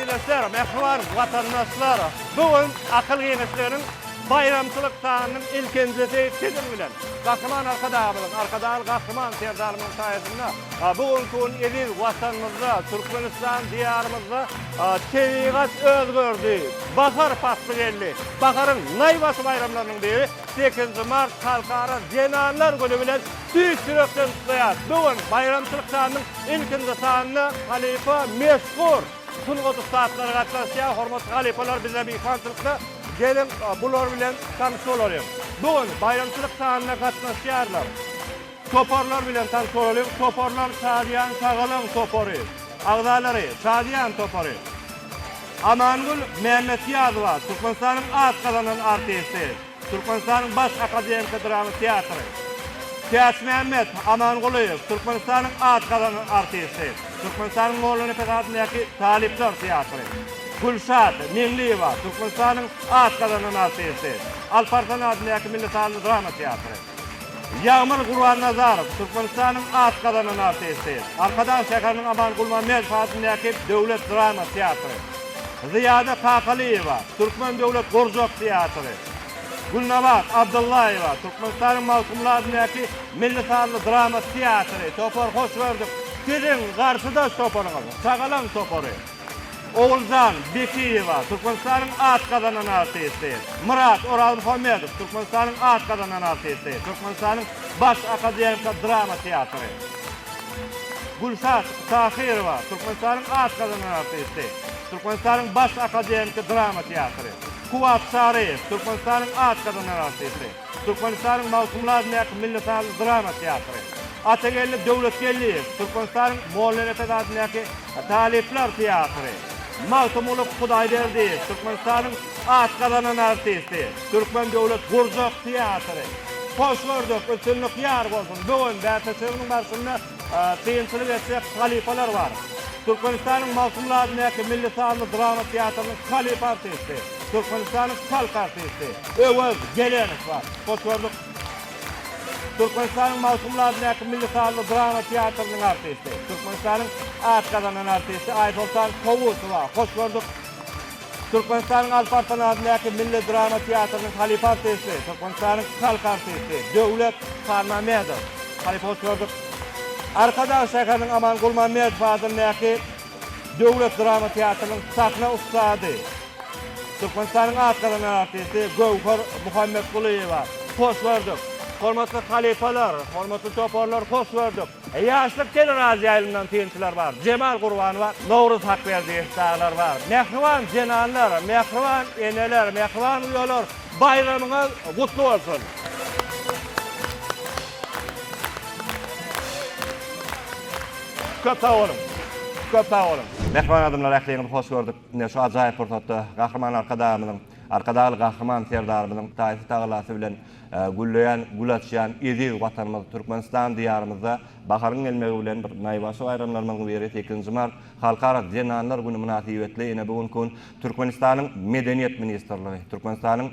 ildeşler, mähriban watandaşlar! Bu gün Akyl giňişliginiň baýramçylyk sanynyň ilkinjisi siziň bilen. Gahryman Arkadagymyzyň, Arkadagly Gahryman Serdarymyzyň saýasynda bu günki gün eziz Watanymyzda, Türkmenistan Diýarymyzda tebigat özgerdi, bahar pasly geldi. Baharyň naýbaşy baýramlarynyň biri sekizinji mart Halkara zenanlar güni bilen tüýs ýürekden gutlaýarys. Bu gün baýramçylyk sanynyň ilkinji sanyna halypa meşhur sungat ussatlary gatnaşýar. Hormatly halypalar bize myhmançylykda. Geliň, bular bilen tanyş bolalyň. Bu gün baýramçylyk sanyna gatnaşýarlar. Toparlar bilen tanyş bolalyň. Toparlar Şadyýan şagalaň topary. Agzalary, Şadyýan topary. Amangül Mämmetnyýazowa, Türkmenistanyň at gazanan artisti. Türkmenistanyň Baş akademiki drama teatry. Täçmämmet Amangulyýew, Türkmenistanyň at gazanan artisti, Türkmenistanyň Mollanepes adyndaky talyplar teatry. Gülşat Meňliýewa, Türkmenistanyň at gazanan artisti, Alparslan adyndaky milli sazly drama teatry. Ýagmyr Gurbannazarow, Türkmenistanyň at gazanan artisti, Arkadag şäheriniň Aman Gulmammedow adyndaky döwlet drama teatry. Zyýada Kakalyýewa, Türkmen döwlet gurjak teatry. Gülnabat Abdyllaýewa, Türkmenistanyň Magtymguly adyndaky milli sazly drama teatry. Topar hoş gördük. Siziň garşydaş toparyňyz, Şagalaň topary. Oguljan Bekiýewa, Türkmenistanyň at gazanan artisti. Myrat Orazmuhammedow, Türkmenistanyň at gazanan artisti, Türkmenistanyň Baş akademiki drama teatry. Gülşat Tahyrowa, Türkmenistanyň at gazanan artisti, Türkmenistanyň Baş akademiki drama teatry. Kuwat Çaryýew, Türkmenistanyň at gazanan artisti, Türkmenistanyň Magtymguly adyndaky milli sazly drama teatry. Atageldi Döwletgeldiýew, Türkmenistanyň Mollanepes adyndaky talyplar teatry. Magtymguly Hudaýberdiýew, Türkmenistanyň at gazanan artisti, Türkmen döwlet gurjak teatry. Hoş gördük, üstünlik ýar bolsun! Bu gün bäsleşigimiziň barşynda synçylyk etjek halypalar bar. Türkmenistanyň Magtymguly adyndaky milli sazly drama teatrynyň halypa artisti, Türkmenistanyň halk artisti Öwez Gelenow bar. Hoş gördük! Türkmenistanyň Magtymguly adyndaky milli sazly drama teatrynyň artisti, Türkmenistanyň at gazanan artisti Aýsoltan Kowusowa. Hoş gördük! Türkmenistanyň Alp Arslan adyndaky milli drama teatrynyň halypa artisti, Türkmenistanyň halk artisti Döwlet Hanmamedow. Halypa hoş gördük. Arkadag şäheriniň Aman Gulmamedow adyndaky Döwlet drama teatrynyň sahna ussady, Türkmenistanyň at gazanan artisti Göwher Muhammetgulyýewa. Hoş gördük. Hormatly halypalar, hormatly toparlar hoş gördük. Ýaşlyk teleradioýaýlymyndan synçylar bar, Jemal Gurbanowa, Nowruz Hakberdiýew dagylar bar. Mähriban zenanlar, mähriban eneler, mähriban uýalar, baýramyňyz gutly bolsun! Köp sag boluň! Köp sag boluň! Mähriban adamlar, ähliňizi hoş gördük. Ine, şu ajaýyp pursatda Gahryman Arkadagymyzyň, Arkadagly Gahryman Serdarymyzyň taýsy-tagalasy bilen Gülleýän, gül açýan eziz Watanymyz Türkmenistan Diýarymyzda baharyň gelmegi bilen bir naýbaşy baýramlarymyzyň biri sekizinji mart Halkara zenanlar güni mynasybetli ine bu günki gün Türkmenistanyň Medeniýet ministrligi, Türkmenistanyň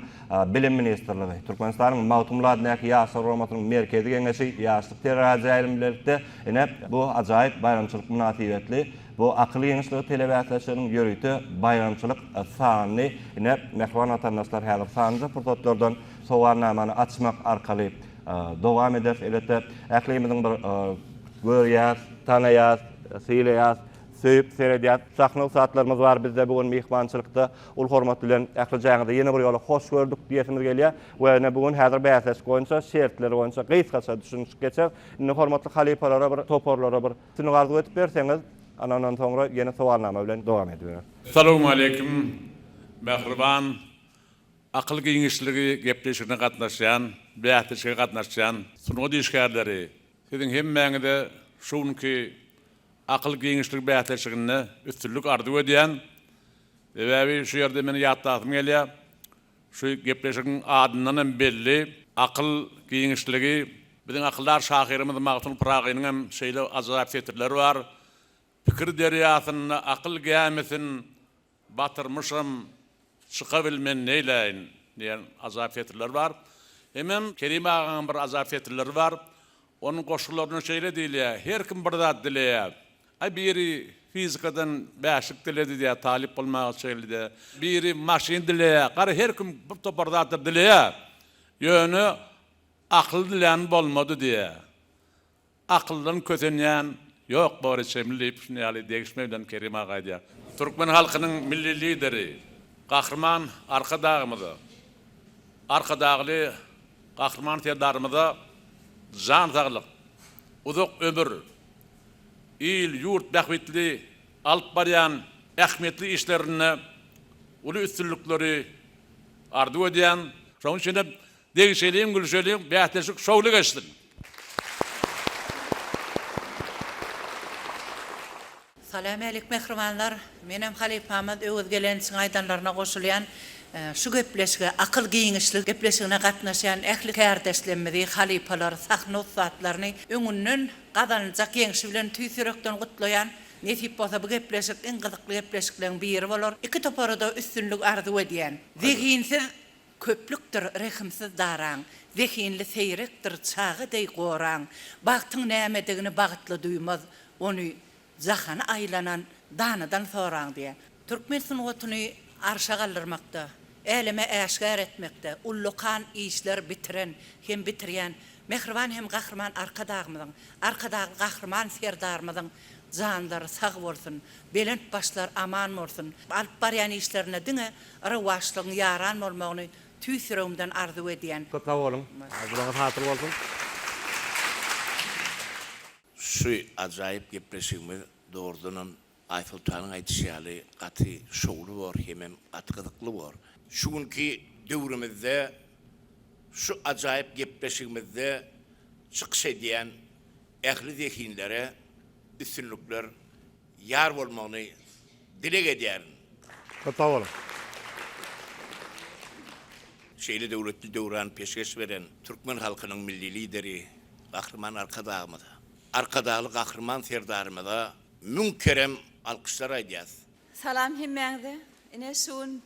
Bilim ministrligi, Türkmenistanyň Magtymguly adyndaky Ýaşlar guramasynyň Merkezi Geňeşi Ýaşlyk teleradioýaýlymy bilelikde ine bu ajaýyp baýramçylyk mynasybetli bu Akyl giňişligi telebäsleşiginiň ýörite baýramçylyk sanyny ine mähriban watandaşlar häzir sanlyja pursatlardan Sowalnamany açmak arkaly dowam ederis. Elbetde, ählimiziň bir görýäs, tanaýas, sylaýas, söýüp seredýäs sahna ussatlarymyz bar bizde bu gün myhmançylykda. Uly hormat bilen ählijäňizi ýene bir ýola hoş gördük diýesimiz gelýär we ine bu gün häzir bäsleşik boýunça şertleri boýunça gysgaça düşünişip geçeris. Indi hormatly halypalara bir toparlara bir üstünlik arzuw edip berseňiz, ana ondan soňra ýene sowalnama bilen dowam ediberis. Salowmaleýkim mähriban Akyl giňişligi gepleşigine gatnaşýan, bäsleşige gatnaşýan sungat işgärleri, siziň hemmäňize şu günki Akyl giňişligi bäsleşiginde üstünlik arzuw edýän. Sebäbi şu ýerde meniň ýatlasym gelýär, şu gepleşigiň adyndan hem belli, Akyl giňişligi, biziň akyldar şahyrymyz Magtymguly Pyragynyň hem şeýle ajaýyp setirleri bar, Pikir derýasynda akyl gämisin Batyrmyşam, çykabilmen neýläýin diýen ajaýyp setirler bar. Hemem Kerim agaňam bir ajaýyp setirleri bar. Onuň goşgularynda şeýle diýilýär, Her kim bir zat dileýär. Aý biri fizikadan bäşlik diledi diýýär, talyp bolmaga çenli diýýär. Biri maşyn dileýär. Gara her kim bir topar zatlar dileýär. Ýöne akyl dilän bolmady diýýär. Akyldan kösenýän ýok bor çemli diýip şuny ýaly degişme bilen Kerim aga aýdýar. Türkmen halkynyň Milli Lideri Gahryman Arkadagymyza, Arkadagly Gahryman Serdarymyza jan saglyk, uzak ömür, il-ýurt bähbitli alyp barýan ähmiýetli işlerinde uly üstünlikleri arzuw edýän. Şonuň üçin hem degişeliň, gülşeliň, bäsleşik şowly geçsin! Salam-älik mähribanlar! Menem halypamyz Öwez Gelençiň aýdanlaryna goşulýan. Şu gepleşige, Akyl giňişligi gepleşigine gatnaşýan ähli kärdeşlemmizi, halypalary, sahna ussatlaryny öňünden gazanyljak ýeňşi bilen tüýs ýürekden gutlaýan. Nesip bolsa bu gepleşik iň gyzykly gepleşikleň biri bolar. Iki topara-da üstünlik arzuw edýän. Zehinsiz Köplükdir rehimsiz daraň, Zehinli seýrekdir çaga deý goraň. Bagtyň nämedigini bagtly duýmaz, Ony jahany aýlanan danadan soraň diýýär. Türkmen sungatyny arşa galdyrmakda, äleme äşgär etmekde ullakan işler bitiren hem bitirýän mähriban hem Gahryman Arkadagymyzyň, Arkadagly Gahryman Serdarymyzyň janlary sag bolsun, belent başlar aman bolsun, alyp barýan işlerinde diňe rowaçlygyň ýaran bolmagyny tüýs ýüregimden arzuw edýän. Köp sag boluň. Arzuwlaryňyz hasyl bolsun. Şu ajaýyp gepleşigimiz dogrudanam Aýsoltanyň aýdyşy ýaly gaty şowly bor hemem gaty gyzykly bor. Şu günki döwrümizde şu ajaýyp gepleşigimizde çykyş edýän ähli zehinlere üstünlikler ýar bolmagyny dileg edýärin. Köp sag boluň. Şeýle döwletli döwrany peşgeş beren türkmen halkynyň Milli Lideri Gahryman Arkadagymyza, Arkadagly Gahryman Serdarymyza müň kerem alkyşlar aýdýas. Salam hemmäňize. Ine şu gün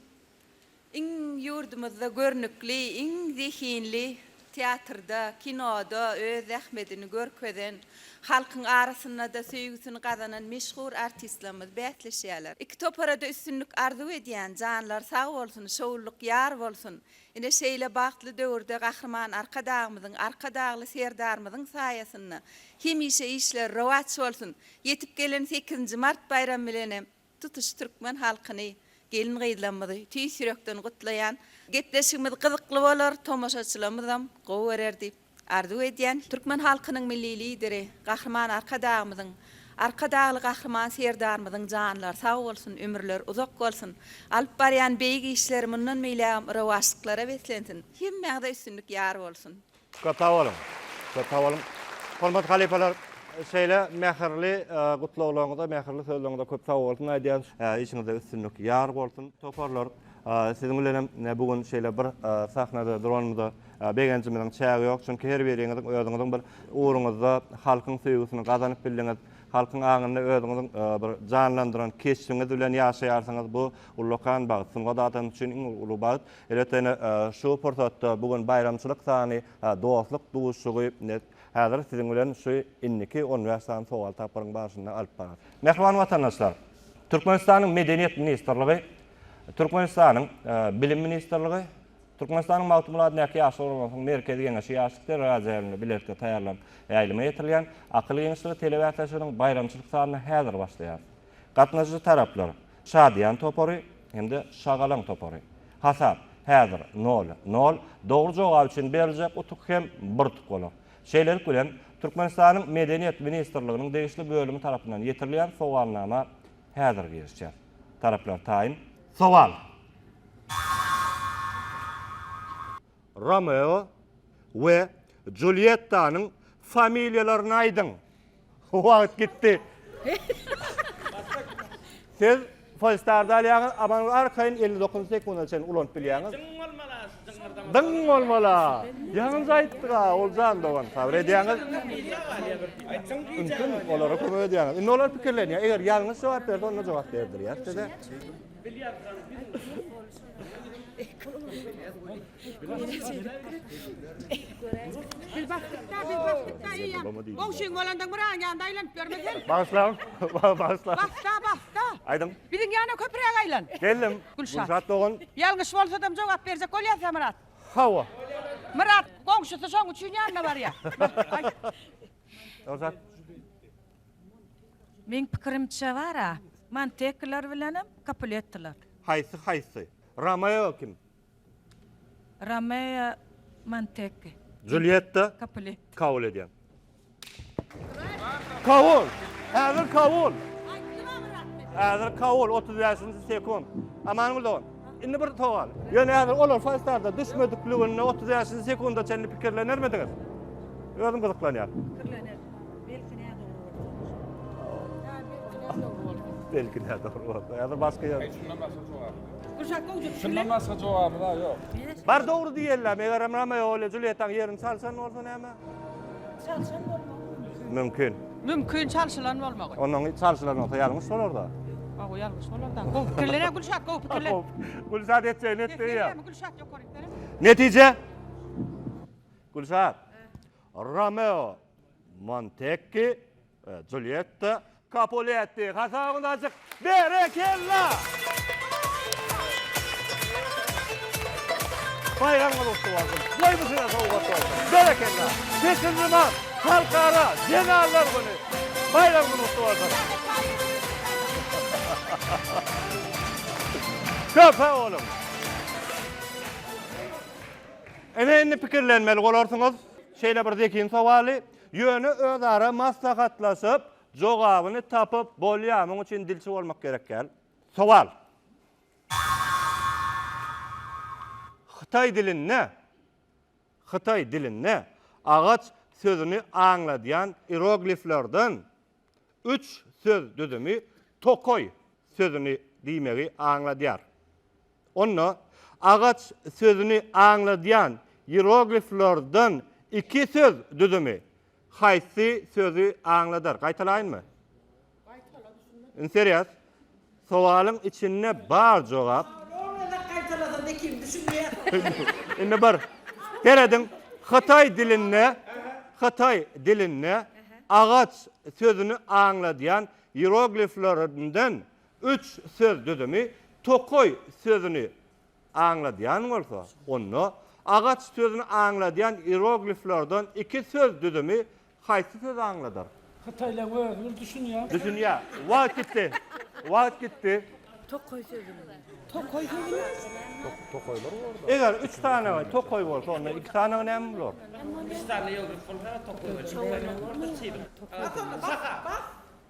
Iň ýurdumyzda görnükli, iň zehinli, teatrda, kinoda öz zähmedini görkezen, halkyň arasynda-da söýgüsini gazanan meşhur artistlerimiz bäsleşýärler. Iki topara-da üstünlik arzuw edýän, janlary sag bolsun, şowlulyk ýar bolsun! Ine şeýle bagtly döwürde Gahryman Arkadagymyzyň, Arkadagly Serdarymyzyň saýasynda hemişe işleri rowaç bolsun! Ýetip gelen sekizinji mart baýramy bilenem Tutuş türkmen halkyny, gelin-gyzlarymyzy tüýs ýürekden gutlaýan. Gepleşigimiz gyzykly bolar, tomaşaçylarymyzam gowy görer diýip arzuw edýän. Türkmen halkynyň Milli Lideri Gahryman Arkadagymyzyň, Arkadagly Gahryman Serdarymyzyň janlary sag bolsun, ömürleri uzak bolsun, alyp barýan beýik işleri mundan beýlägem rowaçlyklara beslensin, hemmäňize üstünlik ýar bolsun! Köp sag boluň. Köp sag boluň. Hormatly halypalar, şeýle mähirli gutlaglaryňyza, mähirli sözleriňize köp sag bolsun aýdýarys. Işiňizde üstünlik ýar bolsun. Toparlar, siziň bilen hem bu gün şeýle bir sahnada duranymyza begenjimiziň çägi ýok. Çünki her biriňiziň özüňiziň bir ugruňyzda halkyň söýgüsini gazanyp bildiňiz. Halkyň aňynda özüňiziň bir janlandyran keşbiňiz bilen ýaşaýarsyňyz. Bu ullakan bagt, sungat adamy üçin iň uly bagt. Elbetde ine şu pursatda bu gün baýramçylyk sany dostluk duşuşygy häzir siziň bilen şu indiki on bäş sany sowal tapgyryň barşynda alyp barar. Mähriban watandaşlar! Türkmenistanyň Medeniýet ministrligi, Türkmenistanyň Bilim ministrligi, Türkmenistanyň Magtymguly adyndaky Ýaşlar guramasynyň Merkezi Geňeşi Ýaşlyk teleradioýaýlymynda bilelikde taýýarlanyp ýaýlyma ýetirilýän Akyl giňişligi telebäsleşiginiň baýramçylyk sanyna häzir başlaýarys. Gatnaşyjy taraplar, Şadyýan topary hem-de Şagalaň topary. Hasap, häzir nol, nol, dogry jogap üçin beriljek utuk hem bir utuk bolar. Şeýlelik bilen, Türkmenistanyň Medeniýet ministrliginiň degişli bölümi tarapyndan ýetirilýän sowalnama häzir girişýär. Taraplar taýyn. Sowal. Romeo we Julýettanyň familiýalaryny aýdyň. Wagt gitdi. Siz Polestarda alýaňyz, Amangül arkaýyn 59 sekunda çenli ulanyp bilýäňiz. Dyň bolmaly, dyň bolmaly. Ýalňyş aýtdyk-a, Oguljan dogan, sabyr edýäňiz. Ümsüm, olara kömek edýäňiz. Indi olar pikirlenýär. Eger ýalňyş jogap berse, onda jogap berdirýäs size. Goňşyň bolanda Myradyň ýanynda aýlanyp ýörme sen. Bagyşlaň, bagyşlaň. Basda, basda. Aýdyň. Biziň ýana köpräk aýlan. Geldim. Gülşat. Gülşat dogan. Ýalňyş bolsadam jogap berjek bolýar sen Myrat. Hawa. Myrat goňşusy şoň üçin ýanyna barýar. Gülşat. Meň pikirimçe bar-a, Montekkiler bilenem Kapulettiler. Haýsy haýsy? Romeo kim? Romeo Montekki. Julýetta? Kapuletti. Kabul edýän. Kabul! Häzir kabul! Häzir kabul, 35-nji sekunt. Amangül dogan, indi bir sowal. Ýöne häzir olar falstarda düşmedikliginde 35-nji sekunda çenli pikirlenermidiňiz? Özüm gyzyklanýan. Pikirlenerdim. Belki nädogry bolsa. Belki nädogry bolsa. Häzir başga ýer. Şundan başga jogap. Gülşat gowja pikirlen. Şundan başga jogaby-da ýok. Bar dogry diýerler. Megerem Romeo ile Juliettaň ýerini çalşan bolsa näme? Çalşan bolmagy mümkin. Mümkin. Mümkin çalşylan bolmagy. Ondan çalşylan bolsa ýalňyş bolar-da. Hawa ýalňyş bolar-da. Gowy pikirlen-ä Gülşat gowy pikirlen. Gülşat etjegini etdi ýa. Gülşat ýokaryk seret. Netije? Gülşat. Romeo Montekki Julýetta Kapuletti hasabyňyz açyk. Berekella! Baýramyňyz gutly bolsun. Goý bu size sowgat bolsun. Berekella! Sekizinji mart Halkara zenanlar güni. Baýramyňyz gutly bolsun. Köp sag boluň. Ine indi pikirlenmeli bolarsyňyz. Şeýle bir zehin sowaly. Ýöne özara maslahatlaşyp, jogabyny tapyp bolýar. Muň üçin dilçi bolmak gerek däl. Sowal. Hytaý dilinde Hytaý dilinde agaç sözüni aňladýan ierogliflerden üç söz düzümi tokaý sözüni diýmegi aňladýar. Onda agaç sözüni aňladýan ierogliflerden iki söz düzümi haýsy sözi aňladar? Gaýtalaýynmy? Üns berýäs. Sowalyň içinde bar jogap. Indi bir serediň. Hytaý dilinde Hytaý dilinde agaç sözüni aňladýan ierogliflerinden Üç söz düzümi tokaý sözüni aňladýan bolsa, onda agaç sözüni aňladýan ierogliflerden iki söz düzümi haýsy sözi aňladar? Hytaýlaň özi bir düşünýär. Düşünýär. Wagt gitdi. Wagt gitdi. Tokaý sözüni. Tokaý sözüni? Tokaýlar borda. Eger üç sany tokaý bolsa, onda iki sany näme bolar? Üç sany ieroglif bolsa tokaý bolar. Bas,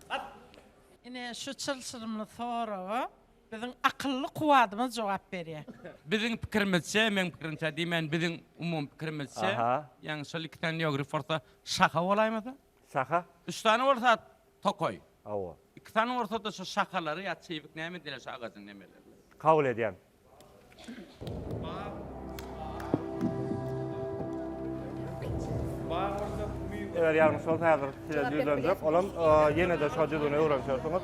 bas. Ine, şu çylşyrymly soraga biziň akylly kuwwadymyz jogap berýär. Biziň pikirimizçe, meň pikirimçe diýmän, biziň umumy pikirimizçe, ýagny şol iki sany ýogrif bolsa şaha bolaýmasa? Şaha? Üç sany bolsa tokaý. Hawa. Iki sany bolsa-da şu şahalary ýa çybik näme diýilýär şu agajyň nemeleri? Kabul edýän. Eger ýalňyş bolsa häzir size ýüzlenjek. Olam ýene-de şo düzgüni öwrenişersiňiz.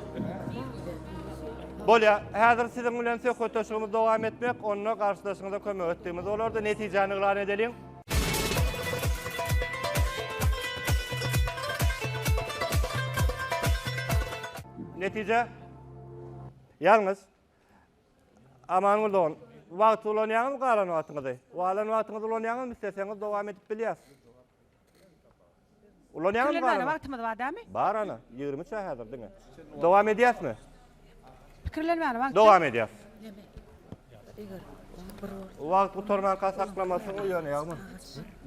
Bolýar. Häzir siziň bilen söhbetdeşligimizi dowam etmek, onda garşydaşyňyza kömek etdigimiz bolardy. Netijäni yglan edeliň. Netije? Ýalňyş. Amangül dogan, wagty ulanýaňyzmy galan wagtyňyzy? Galan wagtyňyzy ulanýaňyzmy isleseňiz dowam edip bilýäs. Ulanýaňyzmy galan? Pikirlenmäne wagtymyz bar dämi? Bar ana, 23 häzir diňe. Dowam edýäsmi? Pikirlenmäne wagt. Dowam edýäs. Wagt gutarmanka saklamasyňyz ýöne ýagmyr.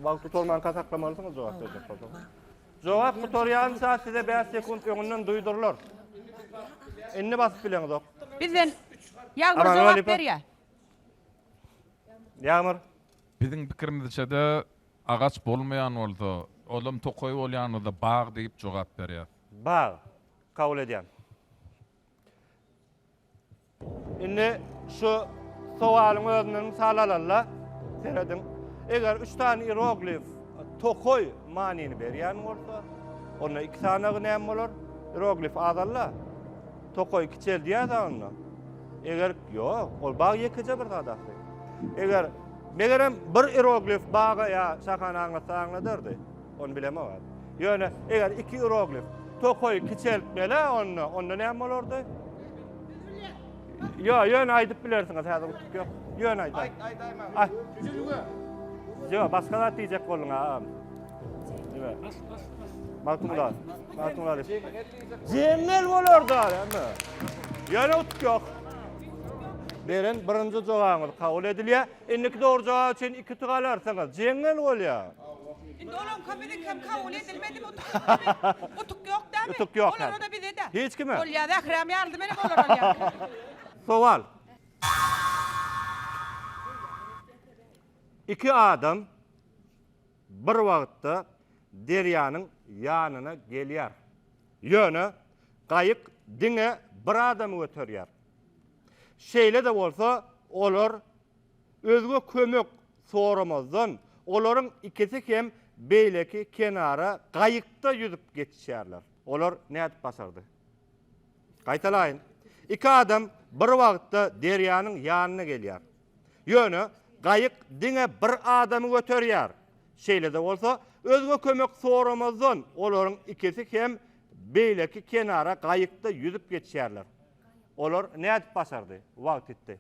Wagt gutarmanka saklamalysyňyz jogap berjek bolsaňyz. Jogap gutarýança size 5 sekunt öňünden duýdurylar. Indi basyp bileňizok. Bizden Ýagmyr jogap berýär. Ýagmyr. Biziň pikirimizçede agaç bolmaýan bolsa, olam tokaý bolýan bolsa bag diýip jogap berýäs. Bag. Kabul edýän. Indi şu sowalyň özünden mysal alanda, serediň. Eger üç sany ieroglif tokaý manyny berýän bolsa, onda iki sanagy näme bolar? Ieroglif azalda. Tokaý kiçeldýär-de onda. Eger ýok, ol bag ýekeje bir zat ahyryn. Eger megerem bir ieroglif baga ýa şahany aňlatsa aňladardy. Ony bilemok. Ýöne eger iki ieroglif tokaýy kiçeltmeli onda, onda näme bolardy? Ýok, ýöne aýdyp bilersiňiz, häzir utuk ýok. Ýöne aýdaý. Aýt, aýdaýma. Aý. Jülge. Ýok, başga zat diýjek bolduň agam. Nime? Magtymguly. Magtymguly. Jeňňel bolardy, emme. Ýöne utuk ýok. Beren birinji jogabyňyz kabul edilýär. Indiki dogry jogap üçin iki utuk alarsyňyz. Jeňňel bolýar. Indi olaňkam biziňkem kabul edilmedimi utuk ýokmy? Utuk ýok dämi? Utuk ýok. Olara-da bize-de. Hiç kime. Bolýar, zähräm ýaryldy menem olar alýar. Sowal. Iki adam bir wagtda derýanyň ýanyna gelýär. Ýöne gaýyk diňe bir adamy göterýär. Şeýle-de bolsa, olar özge kömek soramazdan, olaryň ikisi hem beýleki kenara gaýykda ýüzüp geçýärler. Olar nädip başardy? Gaýtalaýyn. Iki adam bir wagtda derýanyň ýanyna gelýär. Ýöne gaýyk diňe bir adamy göterýär. Şeýle-de bolsa, özge kömek soramazdan, olaryň ikisi hem beýleki kenara gaýykda ýüzüp geçýärler. Olar nädip başardy? Wagt ýitdi.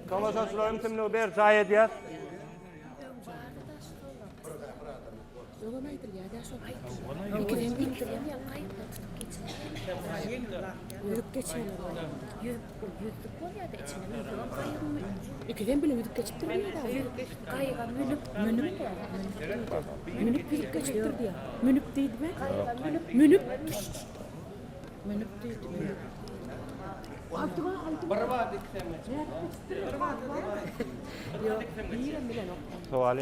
Tomaşaçylaryň tümlügi berjaý edýär. Sowal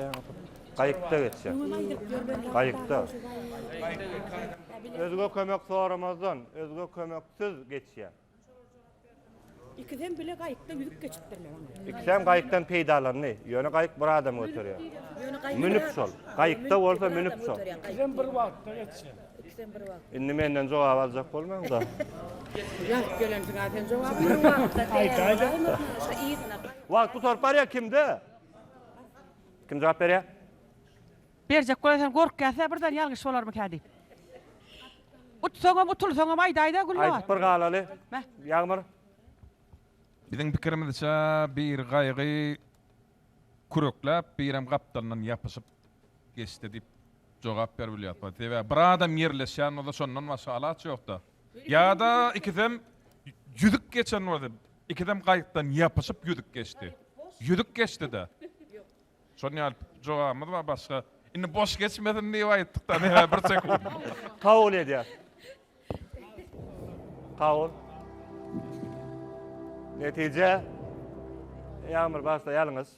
Gaýykda geçýär. Gaýykda. Özge kömek soramazdan, özge kömeksiz geçýär. Ikisem bile gaýykda ýüzüp geçipdirler oňa. Ikisem gaýykdan peýdalandy. Ýöne gaýyk bir adam göterýär. Münüp şol. Gaýykda bolsa münüp şol. Ikisem bir wagtda geçýär. Ikisem bir wagtda. Indi menden jogap aljak bolmaň-da. Ýazyp gelensiň-ä sen jogap. Bir wagtda däl. Wagt gutaryp barýar kimde? Kim jogap berýär? Berjek bolýasan gorkýas-a birden ýalňyş bolarmyka diýip. Utsaňam utulsaňam aýdaýda Gülnabat. Aýdyp bir galaly. Meh. Ýagmyr. Biziň pikirimizçe biri gaýygy kürekläp, birem gapdalyndan ýapyşyp geçdi diýip jogap berip bilýäs. Sebäbi bir adam ýerleşýän bolsa şondan başga alaç ýokda. Ýa-da ikisem ýüzüp geçen bolsa, ikisem gaýykdan ýapyşyp ýüzüp geçdi. Ýüzüp geçdi-de. Şon ýaly jogabymyz bar başga. Indi boş geçmesin diýip aýtdyk-da, näme bir sekunt. Kabul edýär. Kabul. Netije Ýagmyr başda ýalňyş.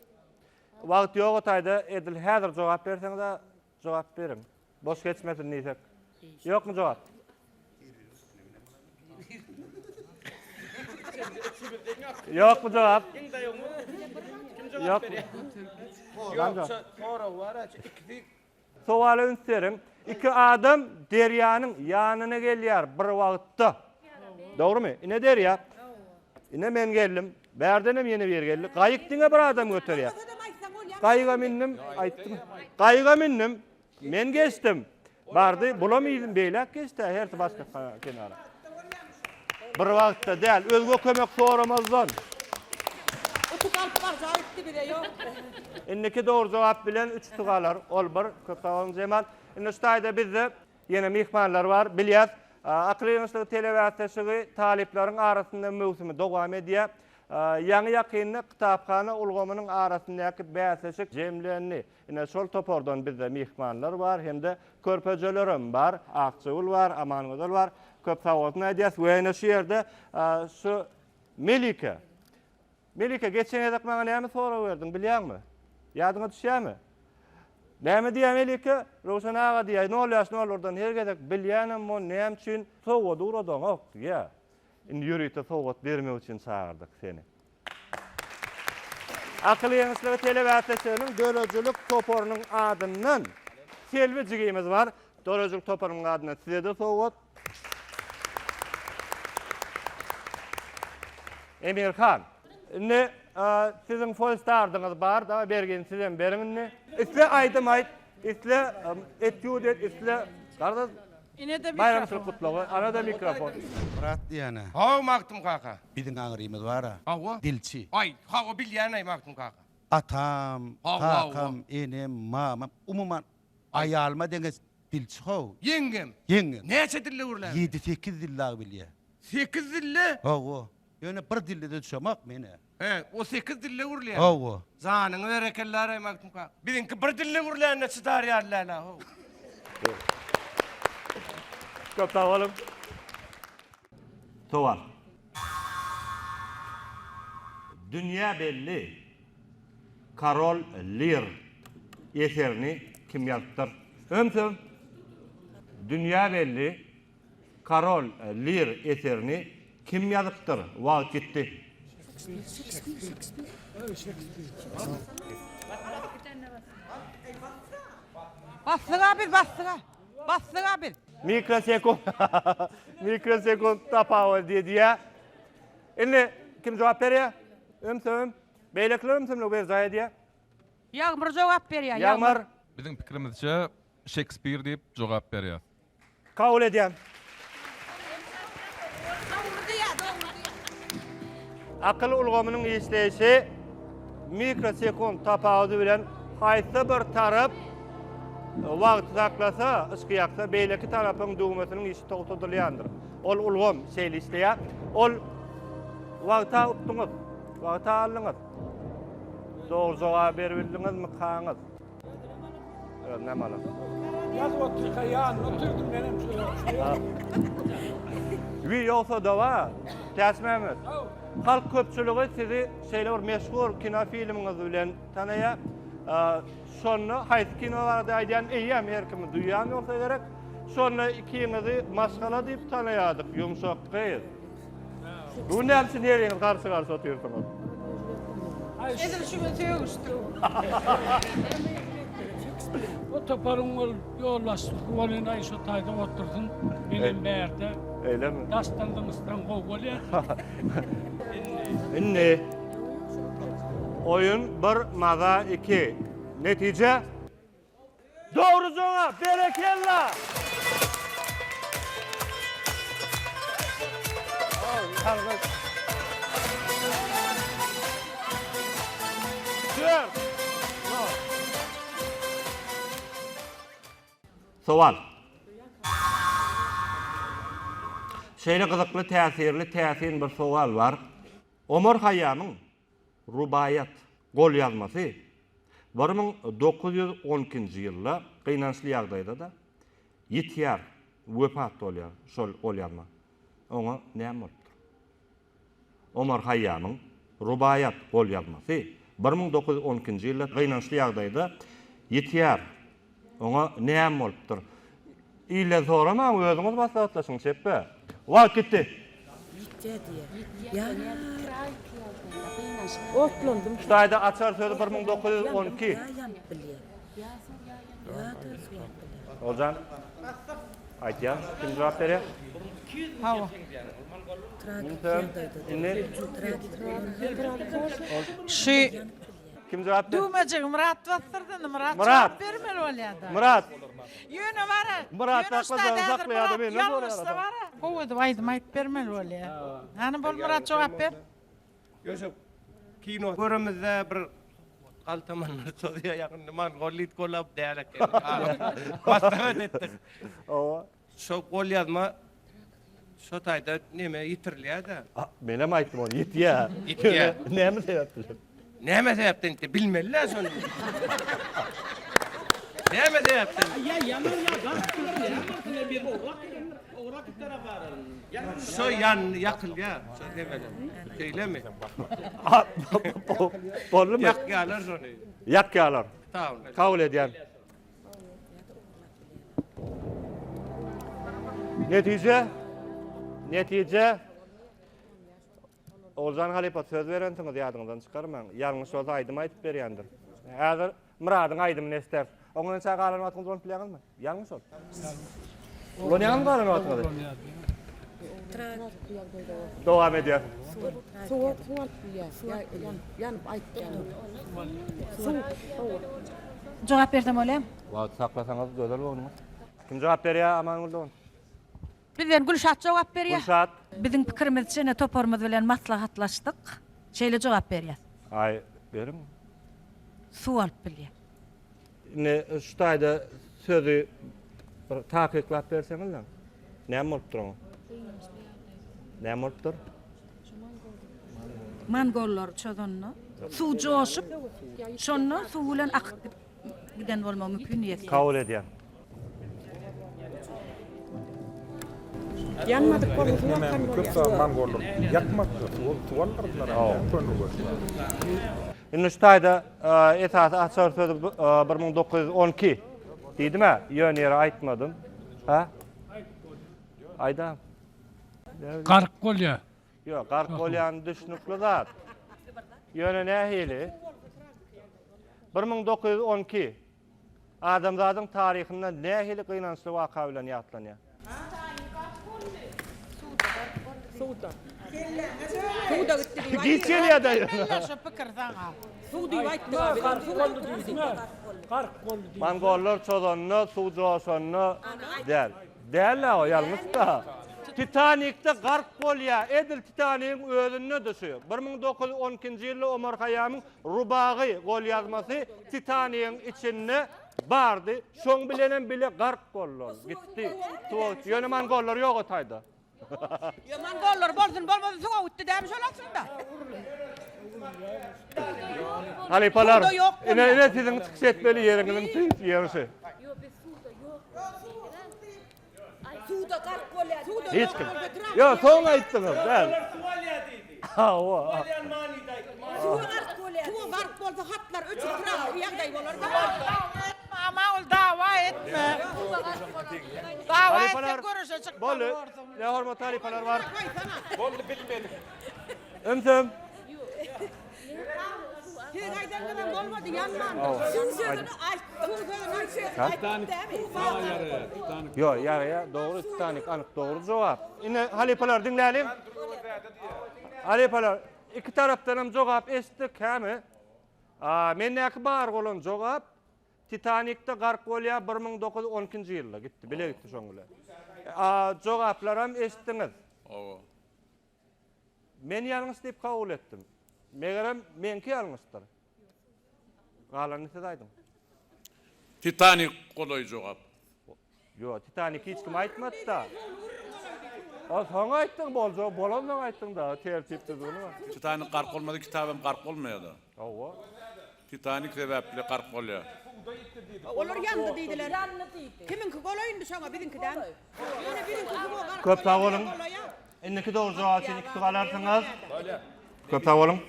Wagt ýok o taýda edil häzir jogap berseňiz-ä jogap beriň. Boş geçmesin diýsek. Ýokmy jogap? Ýokmy jogap? Ýok. Ýok, sorag bar, ikisi Sowala üns beriň. Iki adam derýanyň ýanyna gelýär bir wagtda. Dogrumy? Ine derýa. Ine men geldim. Bärdenem ýene biri geldi. Gaýyk diňe bir adam göterýär. Gaýyga mindim, aýtdym. Gaýyga mindim. Men geçdim. Bardy, bulam yzym beýläk geçdi, hersi başga kenara. Bir wagtda däl, özge kömek soramazdan. Utuk alyp barjak etdi bize ýok. Indiki dogry jogap bilen üç utuk alar. Ol bir. Köp sag boluň Jemal. Indi şu taýda bizde ýene myhmanlar bar. Bilýäs, Akyl ýygnanyşygy telebäsleşigi talyplaryň arasynda möwsümi dowam edýär. Ýaňy-ýakynda kitaphana ulgamynyň arasyndaky bäsleşik jemlendi. Ine, şol topardan bizde myhmanlar bar hem-de körpejelerem bar. Akjagül bar, Amangözel bar. Köp sag bolsun aýdýas we ine şu ýerde şu Melike. Melike, geçen gezek maňa näme sorag berdiň, bilýäňmi? Ýadyňa düşýärmi? Näme diýýär Melike? Röwşen aga diýýär, nol ýaş nollardan her gezek bilýänem bu näme üçin sowgady ugradaňok diýýär. Indi ýörite sowgat bermek üçin çagyrdyk seni. Akyl ýeňişligi telebäsleşiginiň döredijilik toparynyň adyndan Selbi jigimiz bar. Döredijilik toparynyň adyndan size-de sowgat. Emirhan, indi siziň folstardyňyz bar, dawa bergini sizem beriň indi. Isle aýdym aýt. Isle etýud et, isle garaz Ine-de baýramçylyk mikrofon. gutlagy, ana-da mikrofon. Myrat diýýän-ä. Hawa, Magtym kaka. Biziň aňrymyz bar-a. Hawa. Dilçi. Aý, hawa, bilýän-aý, Magtym kaka. Atam, Hawa, kakam, enem, mamam, umuman, aýalyma deňeç dilçi how. Ýeňňem. Ýeňňem. Näçe dilde gürlär? Ýedi-sekiz dil dagy bilýär. Sekiz dilde? Hawa. Ýöne bir dilde-de düşemok men-ä. He, o sekiz dilde gürleýär. Hawa. Janyňy berekella-raý Magtym kaka. Biziňki bir dilde gürlände çydar ýaly däl-ä how. Köp sag boluň. Sowal. Dünýä belli Karol Lir eserini kim ýazypdyr? Ümsüm. Dünýä belli Karol Lir eserini kim ýazypdyr? Wagt gitdi. Basdyga biz basdyga. Basdyga biz. Mikrosekund. Mikrosekund tapawut diýýär. Indi kim jogap berýär? Ümsüm. Beýlekiler ümsümligi berjaý edýär. Ýagmyr jogap berýär. Ýagmyr. Biziň pikirimizçe Şekspir diýip jogap berýär. Kabul edýän. Akyl ulgamynyň işleýşi mikrosekunt tapawudy bilen haýsy bir tarap wagty saklasa, yşky ýaksa, beýleki tarapyň düwmesiniň işi togtadylýandyr. Ol ulgam şeýle işleýär. Ol wagta utduňyz, wagta aldyňyz. Dogry jogaby beribildiňizmi, kaňyz? Özünem alar. Ýazyp otyrka ýanynda oturdym menem şöyle. Wi ýogsa-da bar. Täçmämmet. Halk köpçüligi sizi şeýle bir meşhur kino filmiňiz bilen tanaýar. Şonda haýsy kino barada aýdýan eýýäm her kim duýýan bolsa gerek. Şonda ikiňizi maşgala diýip tanaýardyk, ýumşak gyz. Bu näme üçin heriňiz garşy-garşy otyrsyňyz? Edil şu gün sögüşdik. O toparyň ol ýolbaşçysy welin aý şo taýda otursyn, menem bärde. Eýlemi? Daşdan zyňyşsaň gowy bolýar. Indi oýun bir maza iki. Netije? Dogry jogap, berekella! Dört. Sowal. Şeýle gyzykly, täsirli, täsin bir sowal bar. Omar Haýýamyň Rubaýat golýazmasy 1912-nji ýylda gynançly ýagdaýda-da ýitýär, wepat bolýar şol golýazma. Oňa näme bolupdyr? Omar Haýýamyň Rubaýat golýazmasy 1912-nji ýylda gynançly ýagdaýda ýitýär. Oňa näme bolupdyr? Ilden soramaň, özüňiz maslahatlaşyň, çepbe. Wagt gitdi. Ýitýä diýýä. Ýa Otlandym. Şu taýda açar sözi 1912. Ýa ýanyp bilýä. Ýa-da suwap bilýä. Oguljan, aýtýan, kim jogap berýär? Hawa. Tragik ýagdaýda. Indi Şu Kim jogap ber? Düwmejigi Myrat basdyrdy, indi Myrat Myrat. jogap bermeli bolýar-da. Myrat. Ýöne bara, Myrat ýöne saklasa, ussat häzir saklaýar-da, Myrat menden soraýar ýalňyşsa adam. bara, gowy edip aýdym aýdyp bermeli bolýar. Hany bol Myrat jogap ber. Ýöne kino göremizde bir galtamanlar çozýar ýakynda mongolit golap däl eken. Maslahat etdik. Hawa. Şo golýazma şo taýda neme ýitirilýär-de. Menem aýtdym ony, ýitýär. Ýitýär. Näme sebäp bilen? Näme sebäpden ýitýär? Bilmeli-dä şony. Näme sebäpden? Ýa ýanar ýa gaz bir owrak gelendir. Owrak gitara barar. Şo ýan ýakylýar, şo nemeler. Şeýlemi? Boldumy? Ýakýarlar şony. Ýakýarlar. Kabul edýän. Netije? Netije? Oguljan halypa söz berensiňiz ýadyňyzdan çykarmaň. Ýalňyş bolsa aýdym aýdyp berýändir. Häzir Myradyň aýdymyny eşderis. Oňa ençä galan wagtyňyz ulanyp bilýäňizmi? Ýalňyş ol. Ulanýaňyzmy galan wagtyňyzy? Dowam edýär. Suw suw alyp bilýär. Ýanyp aýtýan. Suw. Jogap bersem bolýarmy? Wagty saklasaňyz gözel bolduňyz. Kim jogap berýär Amangül dogan? Bizden Gülşat jogap berýär. Gülşat. Biziň pikirimizçe ine toparymyz bilen maslahatlaşdyk. Şeýle jogap berýäs. Aý, beriň. Suw alyp bilýär. Indi şu taýda sözi bir takyklap berseňizle. Näme bolupdyr oňa? Näme bolupdyr? Mongollar çozanda suw joşup, şonda suw bilen akyp giden bolmagy mümkin diýesi. Kabul edýän. Ýanmadyk bolsa suw akan bolýar. Köp sany mongollar ýakmadylar, suw aldyrdylar. Indi şu taýda esasy açar sözi 1912 diýdim-ä, ýöne ýere aýtmadym. Hä? Aýda. Gark bolýar. Ýok, gark bolýany düşnükli zat. Ýöne nähili? 1912 adamzadyň taryhynda nähili gynançly waka bilen ýatlanýar? Suwda. Suwda gitdi diýip Giç gelýär-dä ýöne. Şu pikir saňa. Suw diýip aýtdy. Gark boldy diýdim-ä. Gark boldy diýdim. Mongollar çozanda, suw joşanda däl. Däl-ä o, ýalňyş-da. Titanikde gark bolýar. Edil Titanigiň özünde-de şu. 1912-nji ýylda Omar Haýýamyň Rubagy golýazmasy Titanigiň içinde bardy. Şoň bilenem bile gark boldy ol. Gitdi. Suwa gitdi. Ýöne mongollar ýok o taýda. Ýo mongollar bolsun bolmasyn suwa gitdi dämi şol aslynda. Halypalar, Suwda ýok ine ine siziň çykyş etmeli ýeriňiziň tüýs ýeri şu. Ýo biz suwda ýok diýdiler. Suwda gark bolýar. Suwda Hiç ýok kim. bolsa trap Ýo soň aýtdyňyz däl. Suw alýar diýdi. Hawa. Suw alýan manyda aýtdy. Suwa gark bolýar. Suwa gark bolsa hatlar öçüp trap ýagdaý bolar da. Mama ol dawa etme. Dawa Halypalar, etseň göreşe çykmaly Boldy. borsuň. Ne hormatly halypalar bar. Boldy bilmedik. Ümsüm. Siziň aýdanyňyzam bolmady ýanmandyr. Suw sözüni aýt. Suw sözüni aýt. Ýo, ýaraýar. Dogry, Titanik anyk dogry jogap. Indi halypalar diňläliň. Halypalar, iki tarapdan hem jogap eşitdik, hämi? Mendäki bar bolan jogap Titanikde gark bolýar 1912-nji ýylda gitdi, bile gitdi şoň bilen. Jogaplaram eşitdiňiz. Hawa. Men ýalňyş diýip kabul etdim. Megerem meňki ýalňyşdyr. Galanyny siz aýdyň. Titanik golaý jogap. Ýok, Titanik hiç kim aýtmady-da. O soň aýtdyň, boljagy bolansoň aýtdyň-da, tertip düzgüni bar. Titanik gark bolmasa kitabam gark bolmaýar-da. Hawa. Titanik sebäpli gark bolýar. Olar ýandy diýdiler. Ýandy diýdi. Kimiňki golaý indi şoňa biziňki däl. Ýöne biziňki suwa gark Köp sag boluň. Indiki dogry jogap üçin iki utuk alarsyňyz. Köp sag boluň.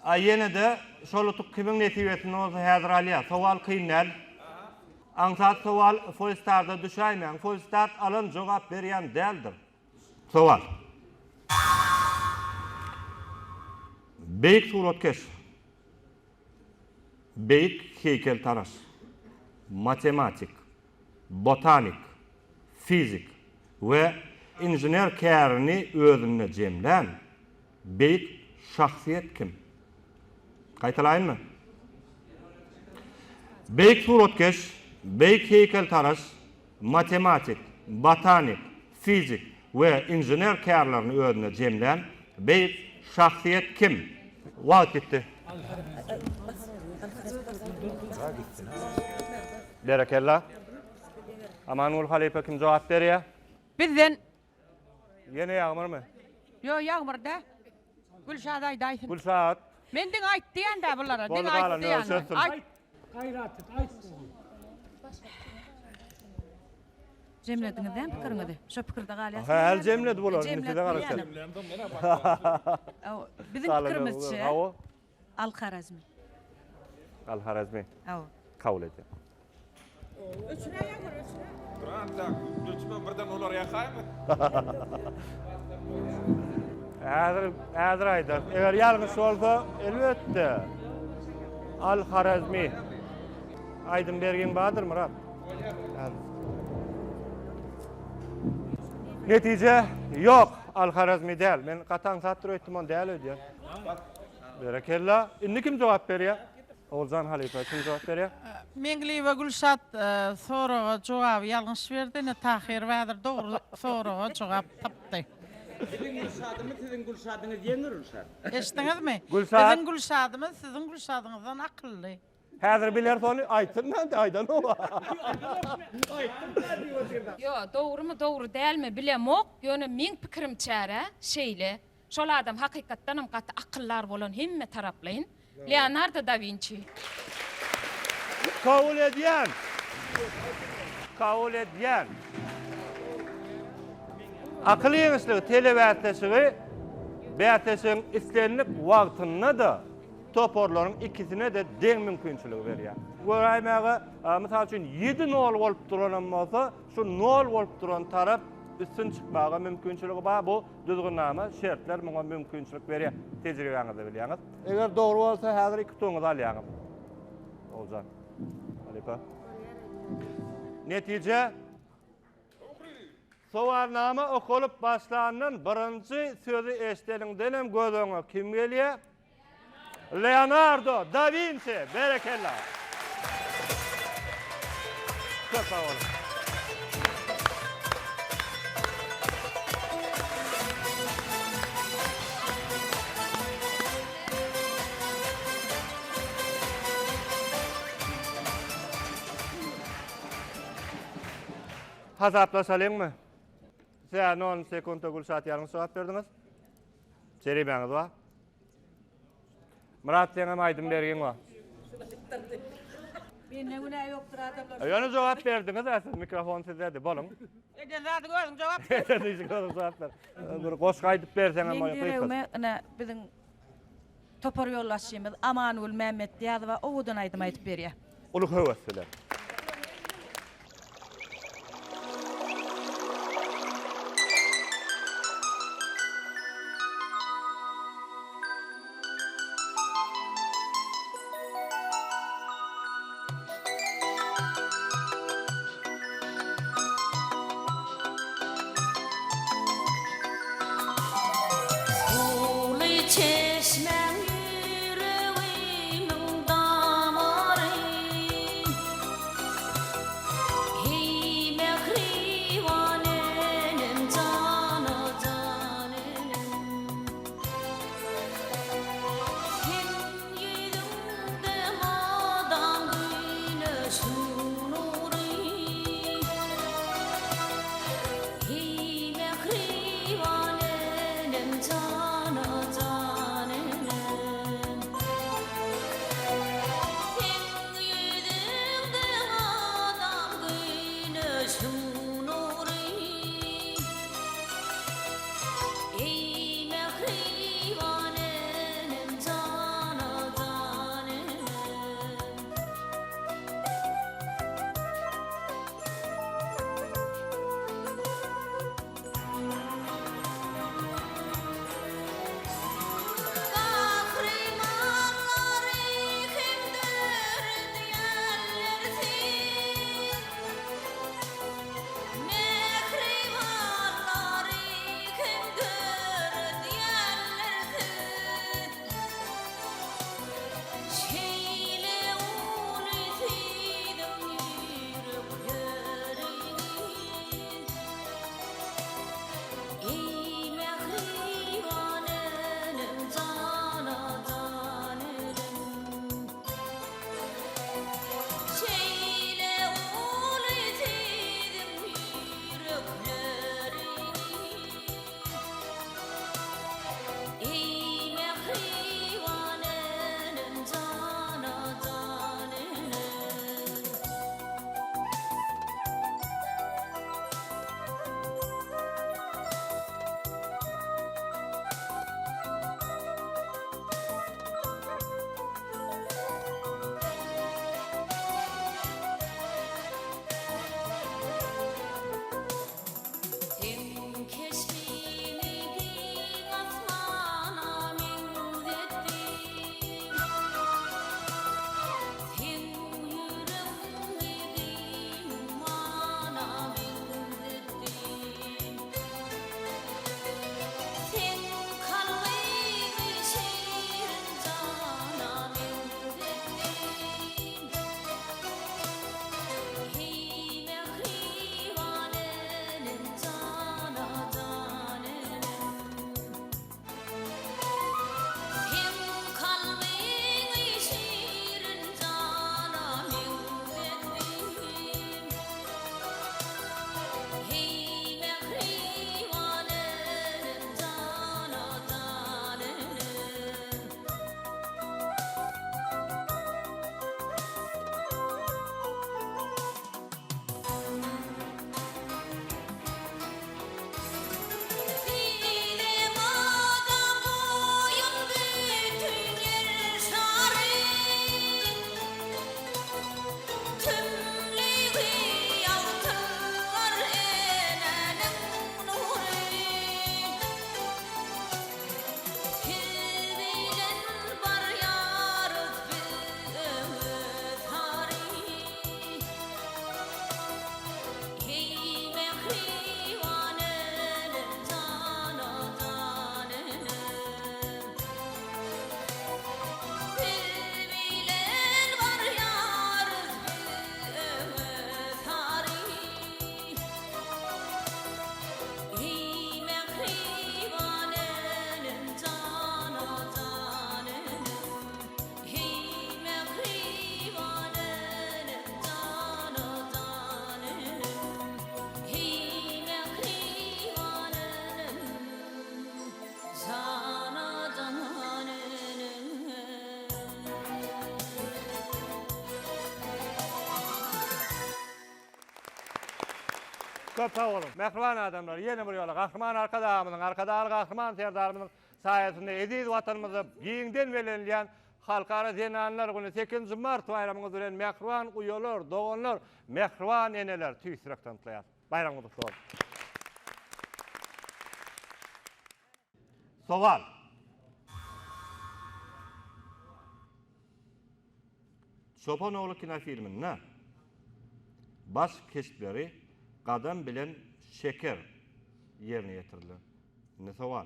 A ýene-de şol utuk kimiň nesibesinde bolsa häzir alýar. Sowal kyn däl. Aňsat sowal Foýstarda düşäýmäň. Foýstart alan jogap berýän däldir. Sowal. Beýik suratkeş. Beýik heýkeltaraş. Matematik. Botanik. Fizik we inžener kärini özünde jemlän Beýik şahsyýet kim? Gaýtalaýynmy? Beýik suratkeş, beýik heýkeltaraş, matematik, botanik, fizik we inžener kärlerini özünde jemlän beýik şahsyýet kim? Wagt gitdi. Berekella. Amangül halypa kim jogap berýär? Bizden Ýene Ýagmyrmy? Ýok, Ýagmyr dä. Gülşat aýdaýsyn. Gülşat. Men diňe aýt diýen-dä bulara, Boldy diňe aýt galan diýen. özi çözsün. Aýt. Gaýrat et, aýt ogul. Jemlediňiz dämi pikiriňizi? Şo pikirde galýarsyňyz. Häli jemledi bular, indi size garaşýar. Biziň pikirimizçe Al Harazmi. Al Harazmi. Hawa. Kabul edýän. Öçüräýeň bir öçüräý. Dur antak, öçme birden olar ýakaýmy? Häzir, häzir aýdar. Eger ýalňyş bolsa, elbetde. Al Harazmi. Aýdym bergiň bardyr Myrat. Netije ýok. Al Harazmi däl. Men gaty aňsatdyr öýtdüm, ony däl öýdýän. Berekella. Indi kim jogap berýär? Oguljan halypa kim jogap berýär? Meňliýewa Gülşat soraga jogaby ýalňyş berdi, ine Tahyrow häzir dogry soraga jogap tapdy. Biziň Gülşadymyz siziň Gülşadyňyz ýeňer Gülşat. Eşitdiňizmi? Gülşat. Biziň Gülşadymyz siziň Gülşadyňyzdan akylly. Häzir bileris ony aýtsyn näde aýdanok. Ýo, dogrumy dogry dälmi bilemok, ýöne meň pikirimçärä şeýle, şol adam hakykatdanam gaty akyldar bolan hemme taraplaýyn, Leonardo da Winçi. Kabul edýän. Kabul edýän. Akyl giňişligi telebäsleşigi bäsleşigiň islendik wagtynda-da toparlaryň ikisine-de deň mümkinçiligi berýär. Göräýmäge, mysal üçin, ýedi nol bolup duranam bolsa, şu nol bolup duran tarap üstün çykmaga mümkinçiligi bar. Bu düzgünnama, şertler muňa mümkinçilik berýär. Tejribäňizde bilýäňiz. Eger dogry bolsa, häzir iki utugyňyzy alýaňyz. Oguljan, halypa. Netije Sowalnama okalyp başlandan birinji sözi eşideniňdenem göz öňüňe kim gelýär? Leonardo da Winçi! Berekella! Köp sag boluň. Hasaplaşalyňmy? Siz 0 sekuntda Gülşat ýalňyş jogap berdiňiz. Jerimäňiz bar. Myrat seňem aýdym bergiň bar. Mende günä ýokdur adamlar. Ýöne jogap berdiňiz-ä siz, mikrofon sizdedi, boluň. Eden zadyňy özüň jogap ber. Eden işiňi özüň jogap ber. Bir goşgy aýdyp berseňem Meň deregime ine biziň topar ýolbaşçymyz Amangül Mämmetnyýazowa owadan aýdym aýdyp berýär. Uly höwes bilen. Suwly çeşmäň ýüregimiň damary. Köp sag boluň. Mähriban adamlar, ýene bir ýola Gahryman Arkadagymyzyň, Arkadagly Gahryman Serdarymyzyň saýasynda eziz Watanymyzda giňden bellenilýän Halkara zenanlar güni, sekizinji mart baýramyňyz bilen mähriban uýalar, doganlar, mähriban eneler tüýs ýürekden gutlaýarys. Baýramyňyz gutly bolsun! Sowal. Çopan ogly kinofilminde baş keşpleri Gadam bilen Şeker ýerine ýetirdiler. Indi sowal.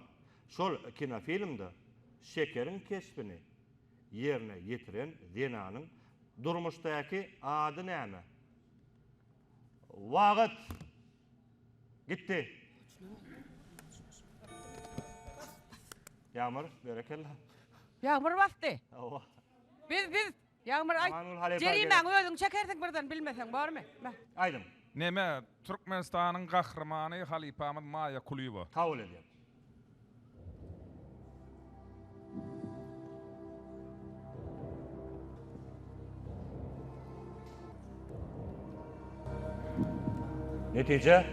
Şol kinofilmde Şekeriň keşbini ýerine ýetiren zenanyň durmuşdaky ady näme? Wagt gitdi. Ýagmyr, berekella. Ýagmyr basdy. Hawa. Biz biz Ýagmyr aýt. Amangül halypa Jerimäňi özüň çekersiň birden bilmeseň bormy? Mä. Aýdyň. Neme, Türkmenistanyň Gahrymany halypamyz Maýa Kulyýewa. Kabul edýän. Netije?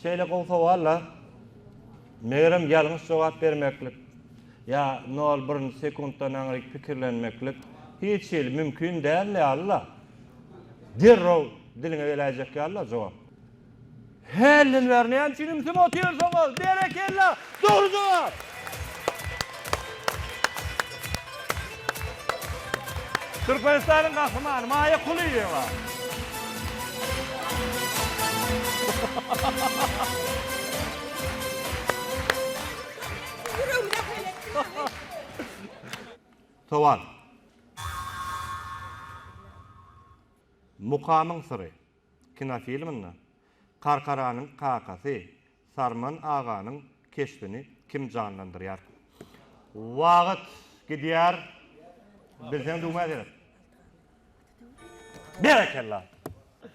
Şeýle gowy sowal-la. Megerem ýalňyş jogap bermeklik ýa nol birinji sekuntdan aňryk pikirlenmeklik hiç hili mümkin däl ýaly-la. Derrew diliňe geläýjek ýaly-la jogap. Hälden bäri näme üçin ümsüm otyrsyňyz? Berekella! Dogry jogap! Türkmenistanyň Gahrymany Maýa Kulyýewa. Sowal. Mukamyň syry kinofilminde Karkaranyň kakasy Sarman aganyň keşbini kim janlandyrýar? Wagt gidýär. Bilseň düwmä seret. Berekella!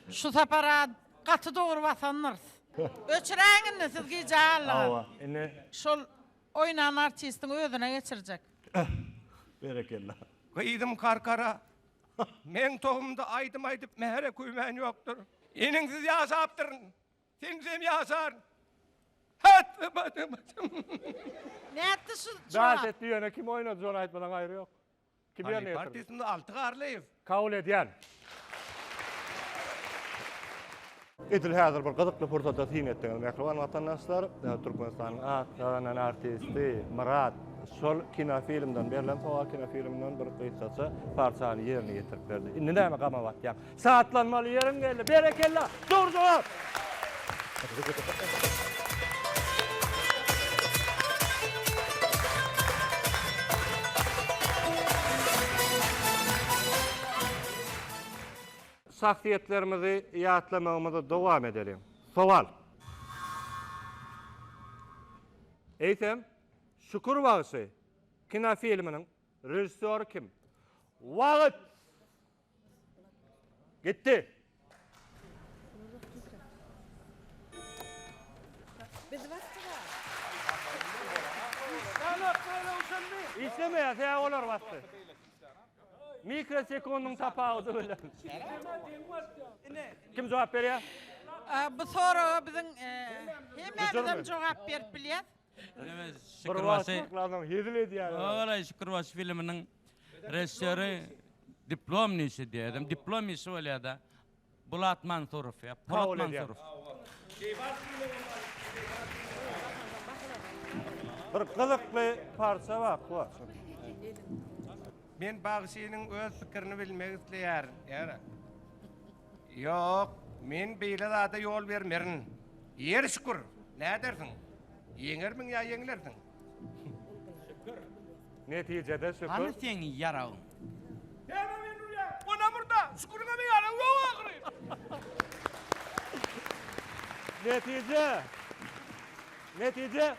Şu sapar-a gaty dogry basandyrys. Öçüräýiň indi siz gijä galdyňyz. Hawa, indi. Şol oýnan artistiň özüne geçirjek. Berekella. Gyzym Karkara, meň tohumda aýdym aýdyp mähre küýmän ýokdur. Iniňsiz ýaşapdyryn. Sensem ýaşar. Nätdi şu jogap? Daş etdi ýöne kim oýnady şony aýtmadan gaýry ýok. Kim ýerine ýetirdi? Partiýasynda Alty Garlyýew. Kabul edýän. Edil häzir bir gyzykly pursata syn etdiňiz mähriban watandaşlar. Türkmenistanyň at gazanan artisti Myrat şol kinofilmden berlen sowal kinofilminden bir gysgaça parçany ýerine ýetirip berdi. Indi näme gama batýaň? Şatlanmaly ýeriň geldi. Berekella! Dogry jogap! Şahsyýetlerimizi ýatlamagymyzy dowam edeliň. Sowal. Eýsem, Şükür bagşy kinofilminiň režissýory kim? Wagt! Gitdi. Bizi basdylar. Işlemeýär, sebäbi olar basdy. Mikrosekundyň tapawudy bilen. Kim jogap berýär? Bu soraga biziň hemmämizem jogap berip bilýäs. Bir wagt saklanyň hezil edýär. Ola Şükürbaşy filminiň režissýory diplom işi diýýär. Özem diplom işi bolýar-da. Bulat Mansurow ýa Polat Mansurow. Bir gyzykly parça bar bu. Men bagşynyň öz pikirini bilmek isleýärin. Ýara. Ýok, men beýle zada ýol bermerin. Ýeri şükür, nädersiň? Ýeňermiň ýa ýeňlersiň? Şükür. Netijede şükür. Hany seň ýaragyň? Näme meni urýaň? Onam urda, şüküriňem ýaragy ýok ahyry. Netije. Netije.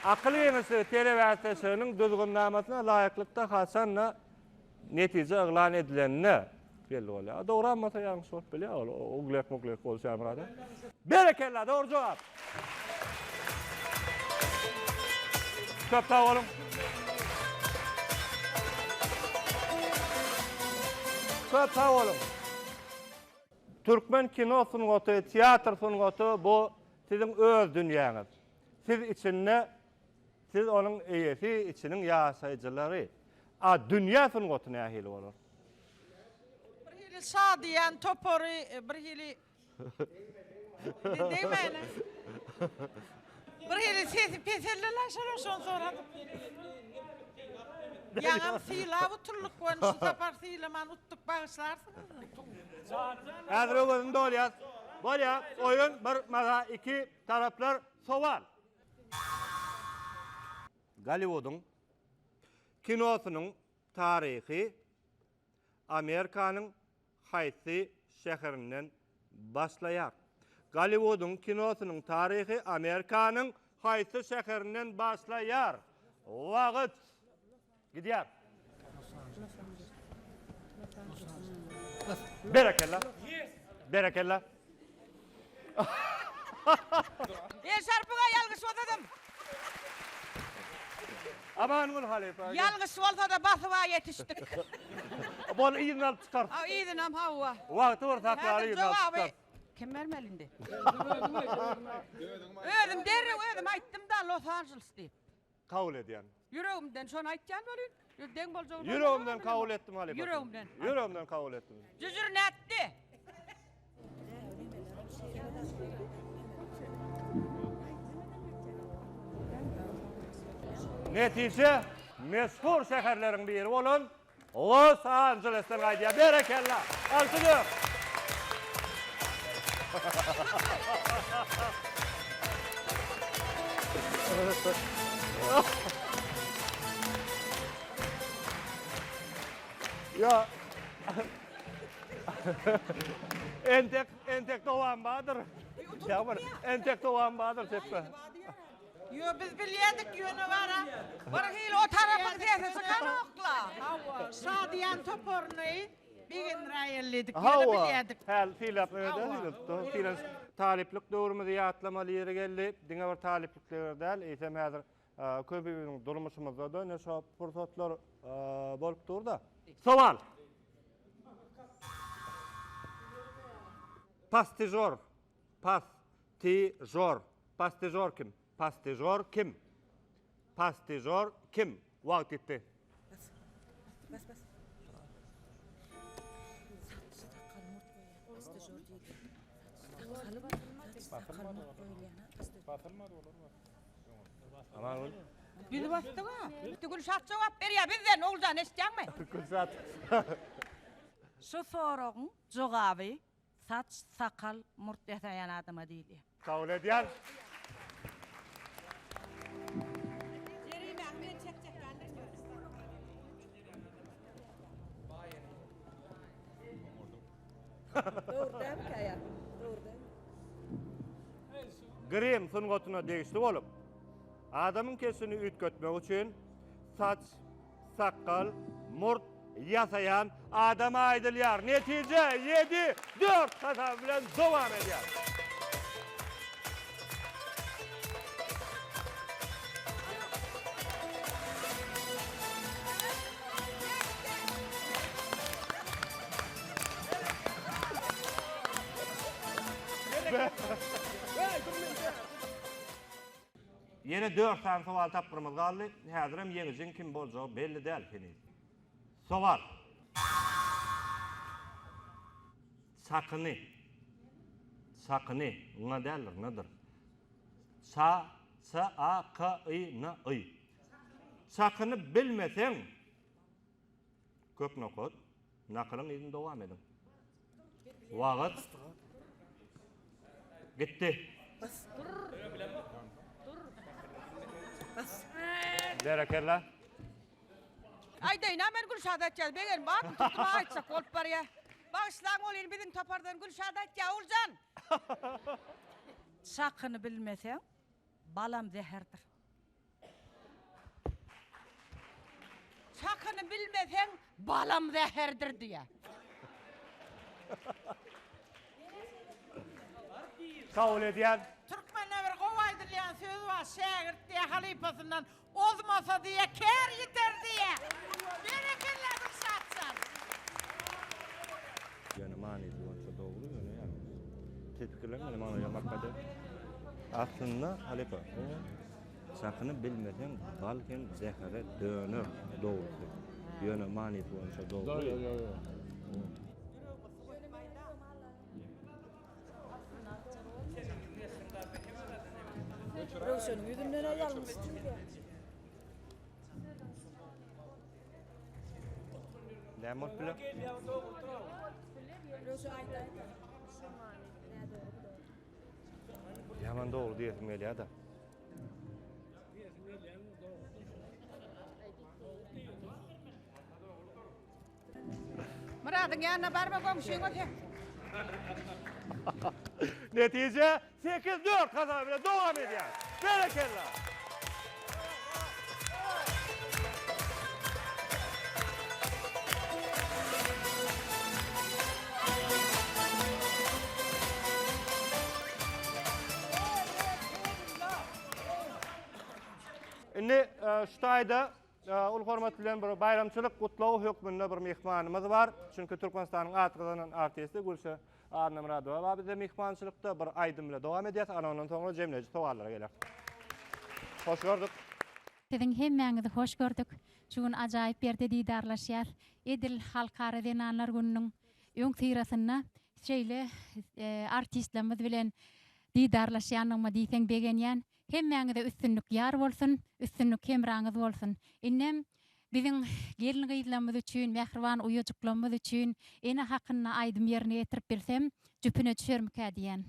Akyl giňişligi telebäsleşiginiň düzgünnamasyna laýyklykda haçan-da Netije yglan edilende belli bolýar. A dogram bolsa ýalňyş bolup bilýär ol uglek-muglek bolşa Myrat. Berekella dogry jogap. Köp sag boluň. Köp sag boluň. Türkmen kino sungaty, teatr sungaty bu siziň öz dünýäňiz. Siz içinde, siz onuň eýesi, içiniň ýaşaýjylary. A dünýä sungaty nähili bolar? Bir hili şadyýan topary, bir hili Degmäýin. Bir hili sesi peseldi-la şolar şony soradyp. Ýaňam sylap utuldyk welin şu sapar sylaman utduk bagyşlarsyňyz. Häzir öwezini dolýas. Bolýa, oýun bir maza iki taraplar sowal. Golliwudyň kinosynyň taryhy Amerikanyň haýsy şäherinden başlaýar? Golliwudyň kinosynyň taryhy Amerikanyň haýsy şäherinden başlaýar? Wagt gidýär. Berekella. Berekella. El şarpyga ýalňyş bolsadam. Amangül halypa. Ýalňyş bolsada basyba ýetişdik. Bol yzyny alyp çykarys. Ha yzynam hawa. Wagty bir saklaly yzyny alyp çykarys. Kim bermeli indi? Özüm derrew özüm aýtdym-da Los Anjeles diýip. Kabul edýän. Ýüregimden şony aýtýan welin, ýöne deň boljagyny Ýüregimden kabul etdim halypa. Ýüregimden. Ýüregimden kabul etdim. Jüjür nätdi? Netije meşhur şäherleriň biri bolan Los Anjelesden gaýdýar. Berekella! Alty dört. Ýa. Entek, entek dowam bardyr. Ýa bir, entek dowam bardyr çepbe. Ýo biz bilýädik ýöne bara. Bir hili o tarapyň sesi çykanokla. Hawa, şadyýan toparyny begendiräýelidik ýöne bilýädik. Hawa, häli sylap öýde Talyplyk döwrümizi ýatlamaly ýeri geldi. Diňe bir talyplyk döwri däl, eýsem häzir köpümiziň durmuşymyzda-da ine şo pursatlar bolup dur-da. Sowal. Pastižor. Pas. Ti. Žor. Pastižor kim? Pastižor kim? Pastižor kim? Wagt ýetdi. Bas. Bas bas. Pastižor diýdi. Saç sakal murt goýulýan ha. Basylmady olar bas. Aman Biz basdyk-a. Gülşat jogap berýär bizden Oguljan eşitýäňmi? Gülşat. Şu soragyň jogaby saç, sakal, murt ýasaýan adama diýilýär. Kabul edýän. Jerimäňi men çekjek däldirin ýöne. Dogry dälmikä ýa? Dogry dälmi? Grim sungatyna degişli bolup, adamyň keşbini üýtgetmek üçin saç, sakgal, murt ýasaýan adama aýdylýar. Netije ýedi, dört hasaby bilen dowam edýär. Ýene dört sany sowal tapgyrymyz galdy. Häzirem ýeňijiň kim boljagy belli däl heniz. Sowal. Çakyny. Çakyny. Ňa däldir, nydyr. Ça, ç a k y n y. Çakyny bilmeseň, Köp nokat. Nakylyň yzyny dowam ediň. Wagt gitdi. Berekella. Aýdaýyn-a men Gülşat aýtýar. Begenip adyny tutdum aýtjak bolup barýa. Bagyşlaň welin biziň topardan Gülşat aýtýar Oguljan. Çakyny bilmeseň, balam zäherdir. Çakyny bilmeseň, balam zäherdir diýýär. Kabul edýän. Türkmende bir gowy aýdylýan söz bar, şägirt diýýär halypasyndan ozmasa diýýär, kär ýiter diýýär. Berekella Gülşatjan. Siz pikirleniň, men maňa ýamak gaýda. Aslynda halypa, çakyny bilmeseň bal hem zähere döner dogrusy. Ýöne manysy boýunça dogry. Röwşeniň ýüzünden-ä ýalňyş çykýar. Näme bolup biler? Ýaman dogry diýesim gelýär-de. Myradyň ýanyna barma goňşyň o seň. Netije 8-4 hasaby bilen dowam edýär. Berekella! Indi şu taýda Uly hormat bilen bir baýramçylyk gutlagy hökmünde bir myhmanymyz bar. Çünki Türkmenistanyň at gazanan artisti Gülşa Annamyradowa bar bizde myhmançylykda. Bir aýdym bilen dowam edýäs. Ana ondan soňra jemleýji sowallara geleris. Hoş gördük. Siziň hemmäňizi hoş gördük. Şu gün ajaýyp ýerde didarlaşýas. Edil Halkara zenanlar gününiň öňüsyrasynda şeýle artistlerimiz bilen didarlaşýandygyma diýseň begenýän. Hemmäňize üstünlik ýar bolsun, üstünlik hemraňyz bolsun. Indem biziň gelin-gyzlarymyz üçin, mähriban uýajyklarymyz üçin ene hakynda aýdym ýerine ýetirip bilsem, jüpüne düşermikä diýän.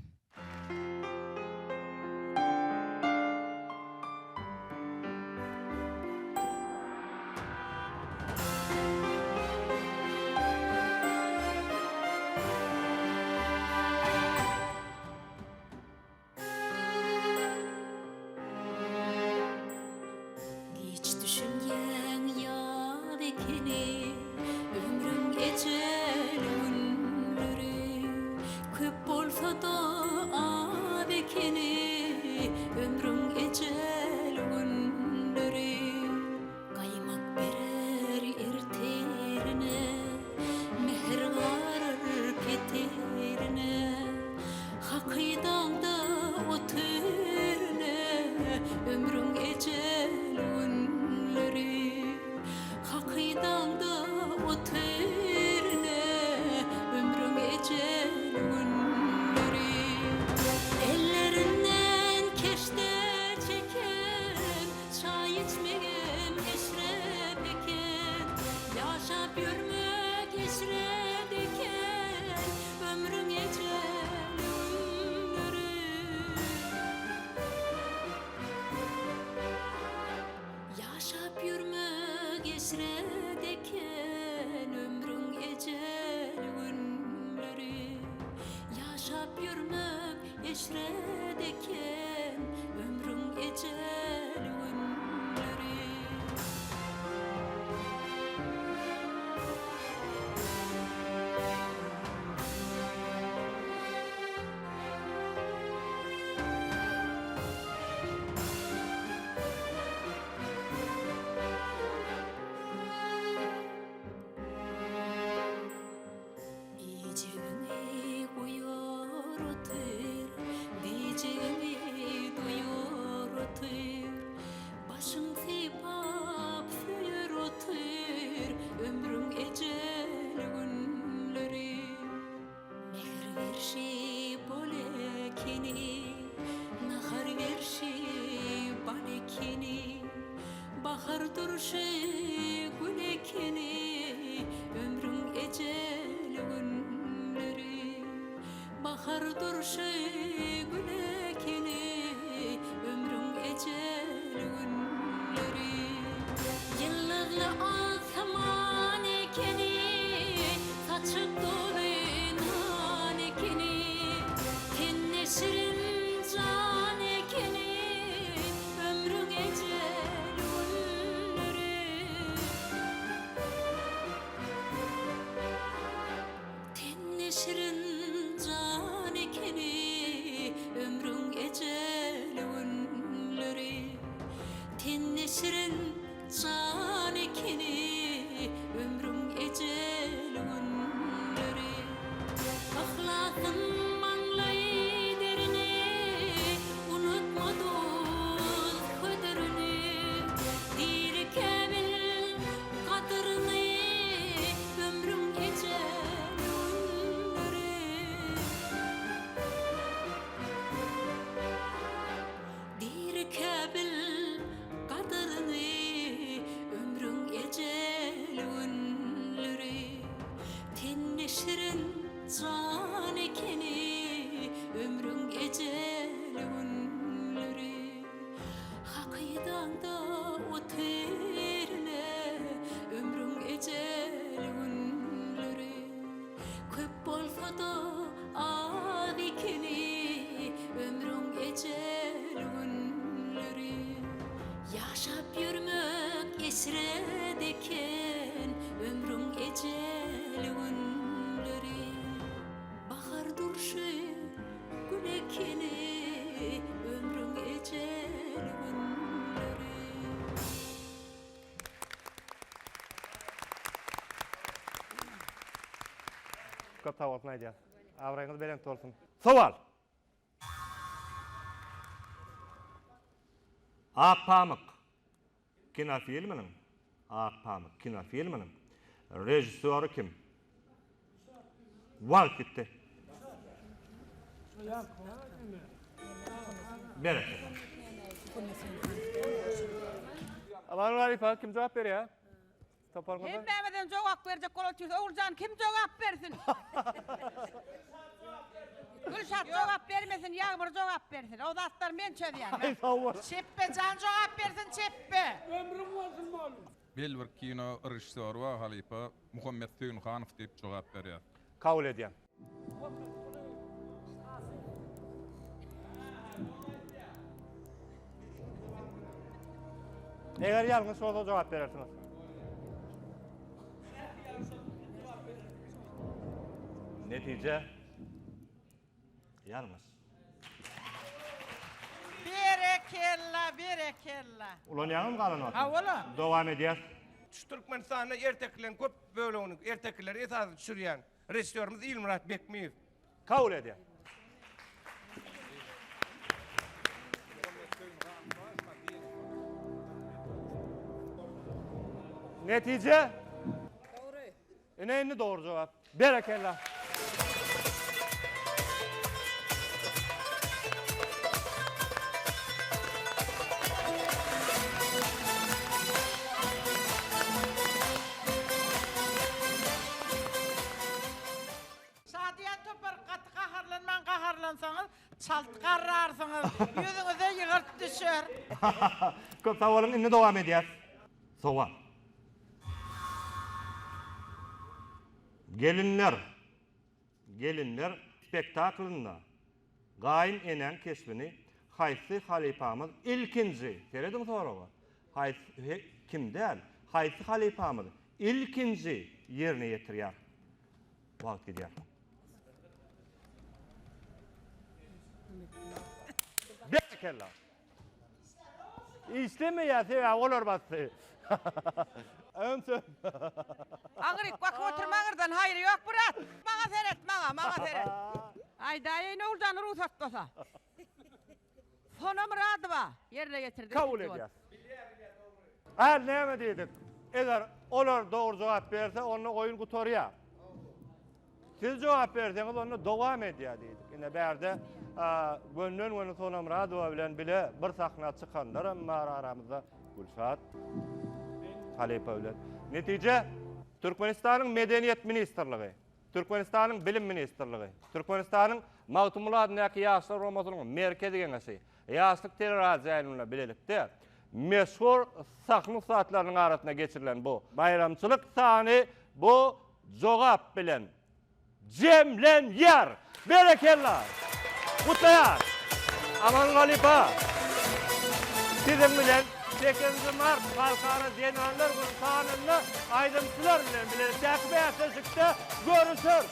Giç düşünýäň ýaz ekeni, Ömrüň ejel günleri. Köp bolsa-da az ekeni, Ömrüň ejel günleri. Gaýmak berer ertirine, Mähir garar petirine. Hakydaňda otyrine, Ömrüň ejel günleri. Hakydaňda otyrine, Ömrüň ejel günleri. Ellerinden keşde çeken, Çaý içmegem eşret eken, Ýaşap ýörmek eşret eken, Ömrüň ejel günleri. Ýaşap ýörmek eşret eken, Ömrüň ejel günleri. Ýaşap ýörmek eşret eken, Ömrüň ejel günleri. Iýjegiňi goýar otyr, Diýjegiňi duýar otyr. Başyň sypap söýer otyr, Ömrüň ejel günleri. Mähir berşi bol ekeni, Nahar berşi bal ekeni. Bahar durşy gül ekeni, Ömrüň ejel günleri. Bahar durşy gül ekeni, Ömrüň ejel günleri. Ýyldyzly asman ekeni, Saçak doly nan ekeni. Tende şirin jan ekeni, Ömrüň ejel günleri. Tende şirin jan ekeni, Ömrüň ejel günleri. Tende şirin jan ekeni, Ömrüň ejel günleri. Yhlasyn maňlaýy. Eşret eken ömrüň ejeli günleri. Bahar durşy gül ekeni ömrüň ejeli günleri. Köp sag bolsun aýdýas. Abraýyňyz belent bolsun. Sowal. Ak pamyk kinofilminiň Ak pamyk kinofilminiň režissýory kim? Wagt gitdi. Berekella. Aman Garypa kim jogap berýär? Toparyňyzdan? Hemmämizem jogap berjek bolup otyrys. Oguljan kim jogap bersin? Gülşat jogap bermesin, Ýagmyr jogap bersin. O zatlary men çözýän. Aý sag bol. Çepbejan jogap bersin çepbe. Ömrüň bolsun mollum. Belli bir kino režissýory bar halypa Muhammet Söýünhanow diýip jogap berýär. Kabul edýän. Eger ýalňyş bolsa jogap berersiňiz. Netije ýalňyş. Berekella, berekella. Ulanýaňyzmy galan wagty? Hawa-la. Dowam edýäs. Şu Türkmenistanda ertekileriň köp bölegini, ertekileri esasy düşürýän Režissýorymyz Ilmyrat Bekmiýew. Kabul edýär. Netije? Dogry. Ine indi dogry jogap. Berekella. Şadyýan topar gaty gaharlanmaň gaharlansaňyz çalt garrarsyňyz ýüzüňize ýygyrt düşer. Köp sag boluň indi dowam edýäs. Sowal. Gelinler Gelinler spektaklynda Gaýyn enäň keşbini haýsy halypamyz ilkinji, serediň soraga, haýsy, kim däl, haýsy halypamyz ilkinji ýerine ýetirýär? Wagt gidýär. Berekella! Işlemeýär sebäbi olar basdy. Ömsem. Aňryk bakyp oturma aňyrdan haýry ýok brat. Maňa seret maňa maňa seret. Aýdaýaýyn Oguljan rugsat bolsa. Sona Myradowa ýerine ýetirdi. Kabul edýäs. Äl näme diýdik? Eger olar dogry jogap berse onda oýun gutarýar. Siz jogap berseňiz onda dowam edýär diýdik. Ine bärde gönden-göni Sona Myradowa bilen bile bir sahna çykanlar hem bar aramyzda. Gülşat halypa bilen. Netije Türkmenistanyň Medeniýet ministrligi, Türkmenistanyň Bilim ministrligi, Türkmenistanyň Magtymguly adyndaky Ýaşlar guramasynyň Merkezi Geňeşi, Ýaşlyk teleradioýaýlymyna bilelikde meşhur sahna ussatlarynyň arasynda geçirilen bu baýramçylyk sany bu jogap bilen jemlenýär. Berekella! Gutlaýas! Aman halypa! Siziň bilen sekizinji mart Halkara zenanlar güni sanynda aýdymçylar bilen bilelikdäki bäsleşikde görüşeris.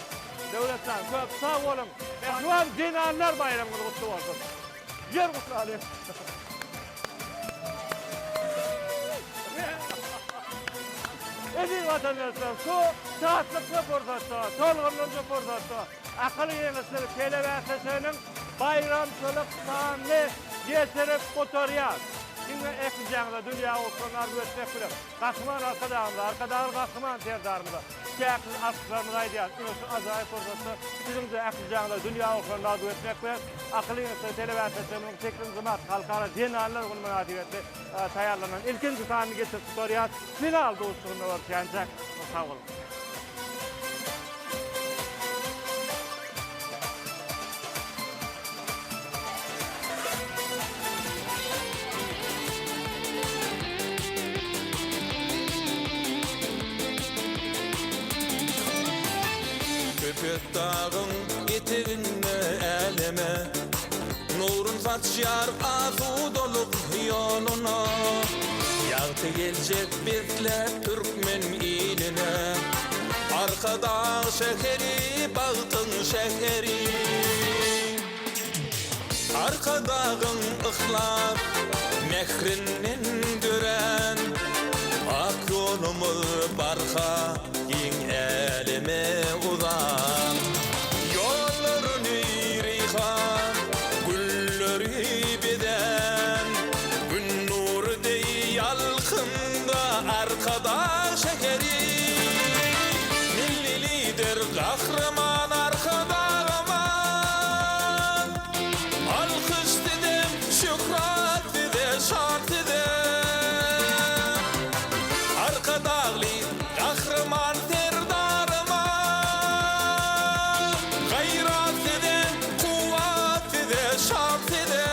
Döwletjan köp sag boluň! Mähriban zenanlar baýramyňyz gutly bolsun! Ýer gutlaly! Eziz watandaşlar, şu şatlykly pursatda, tolgundyryjy pursatda Akyl giňişligi telebäsleşiginiň baýramçylyk sanyny geçirip gutarýar. Diňe ählijaňyza dünýä gowşan arzuw etmek bilen, Gahryman Arkadagymyza, Arkadagly Gahryman Serdarymyza çäksiz alkyşlarymyzy aýdýarys. Ine şu ajaýyp pursatda siziň-de ählijaňyza dünýä gowşan arzuw etmek bilen, Akyl giňişligi telebäsleşigimiziň sekizinji mart Halkara zenanlar güni mynasybetli taýýarlanan ilkinji sanyny geçirip gutarýarys. Final duşuşygynda görüşýänçäk, sag boluň! Köpetdagyň eteginde äleme Nurun saçýar asudalyk ýoluna. Ýagty geljek besläp türkmen iline, Arkadag şäheri bagtyň şäheri. Arkadagyň yhlas mährinden dörän ak ýolumyz barha giň äleme uzan. Ýollaryny reýhan gülleri bezän, Gün nury deý ýalkymda Arkadag şäheri. Milli Lider Gahryman Arkadagymyz! Alkyş size, şöhrat size, şan size! Arkadagly Gahryman Serdarymyz! Gaýrat size, kuwwat size, şan size!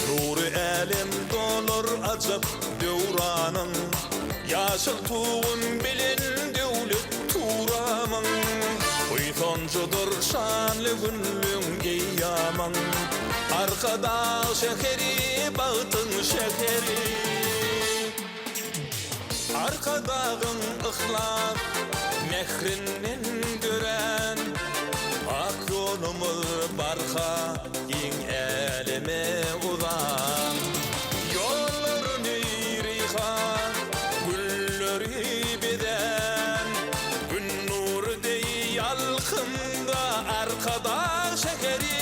Nury älem dolar ajap döwranyň, Ýaşyl tugun bilen döwlet turamyň. Buýsanjydyr şanly günleň eýýamyň, Arkadag şäheri bagtyň şäheri. Arkadagyň yhlas mährinden dörän ak ýolumyz barha giň äleme uzan. Ýollaryny reýhan gülleri bezän, Gün nury deý ýalkymda Arkadag şäheri.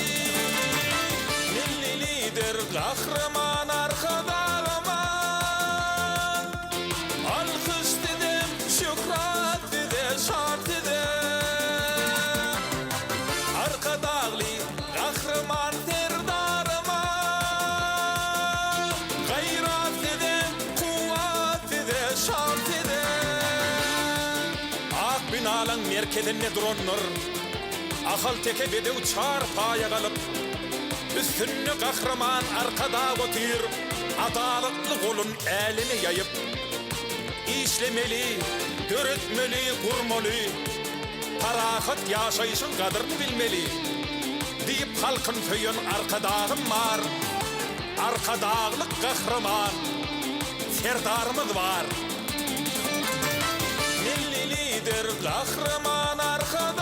Milli Lider Gahryman Arkadagymyz! Alkyş size, şöhrat size, şan size! Arkadagly Gahryman Serdarymyz! Gaýrat size, kuwwat size, şan size! Ak binalaň merkezinde durandyr. Ahalteke bedew çar paýa galyp, Üstünde Gahryman Arkadag otyr, Adalatly golun äleme ýaýyp. Işlemeli, döretmeli, gurmaly, Parahat ýaşaýşyň gadyryn bilmeli Diýip halkyn söýen Arkadagym bar, Arkadagly Gahryman Serdarymyz bar. Milli Lider Gahryman Arkadagymyz.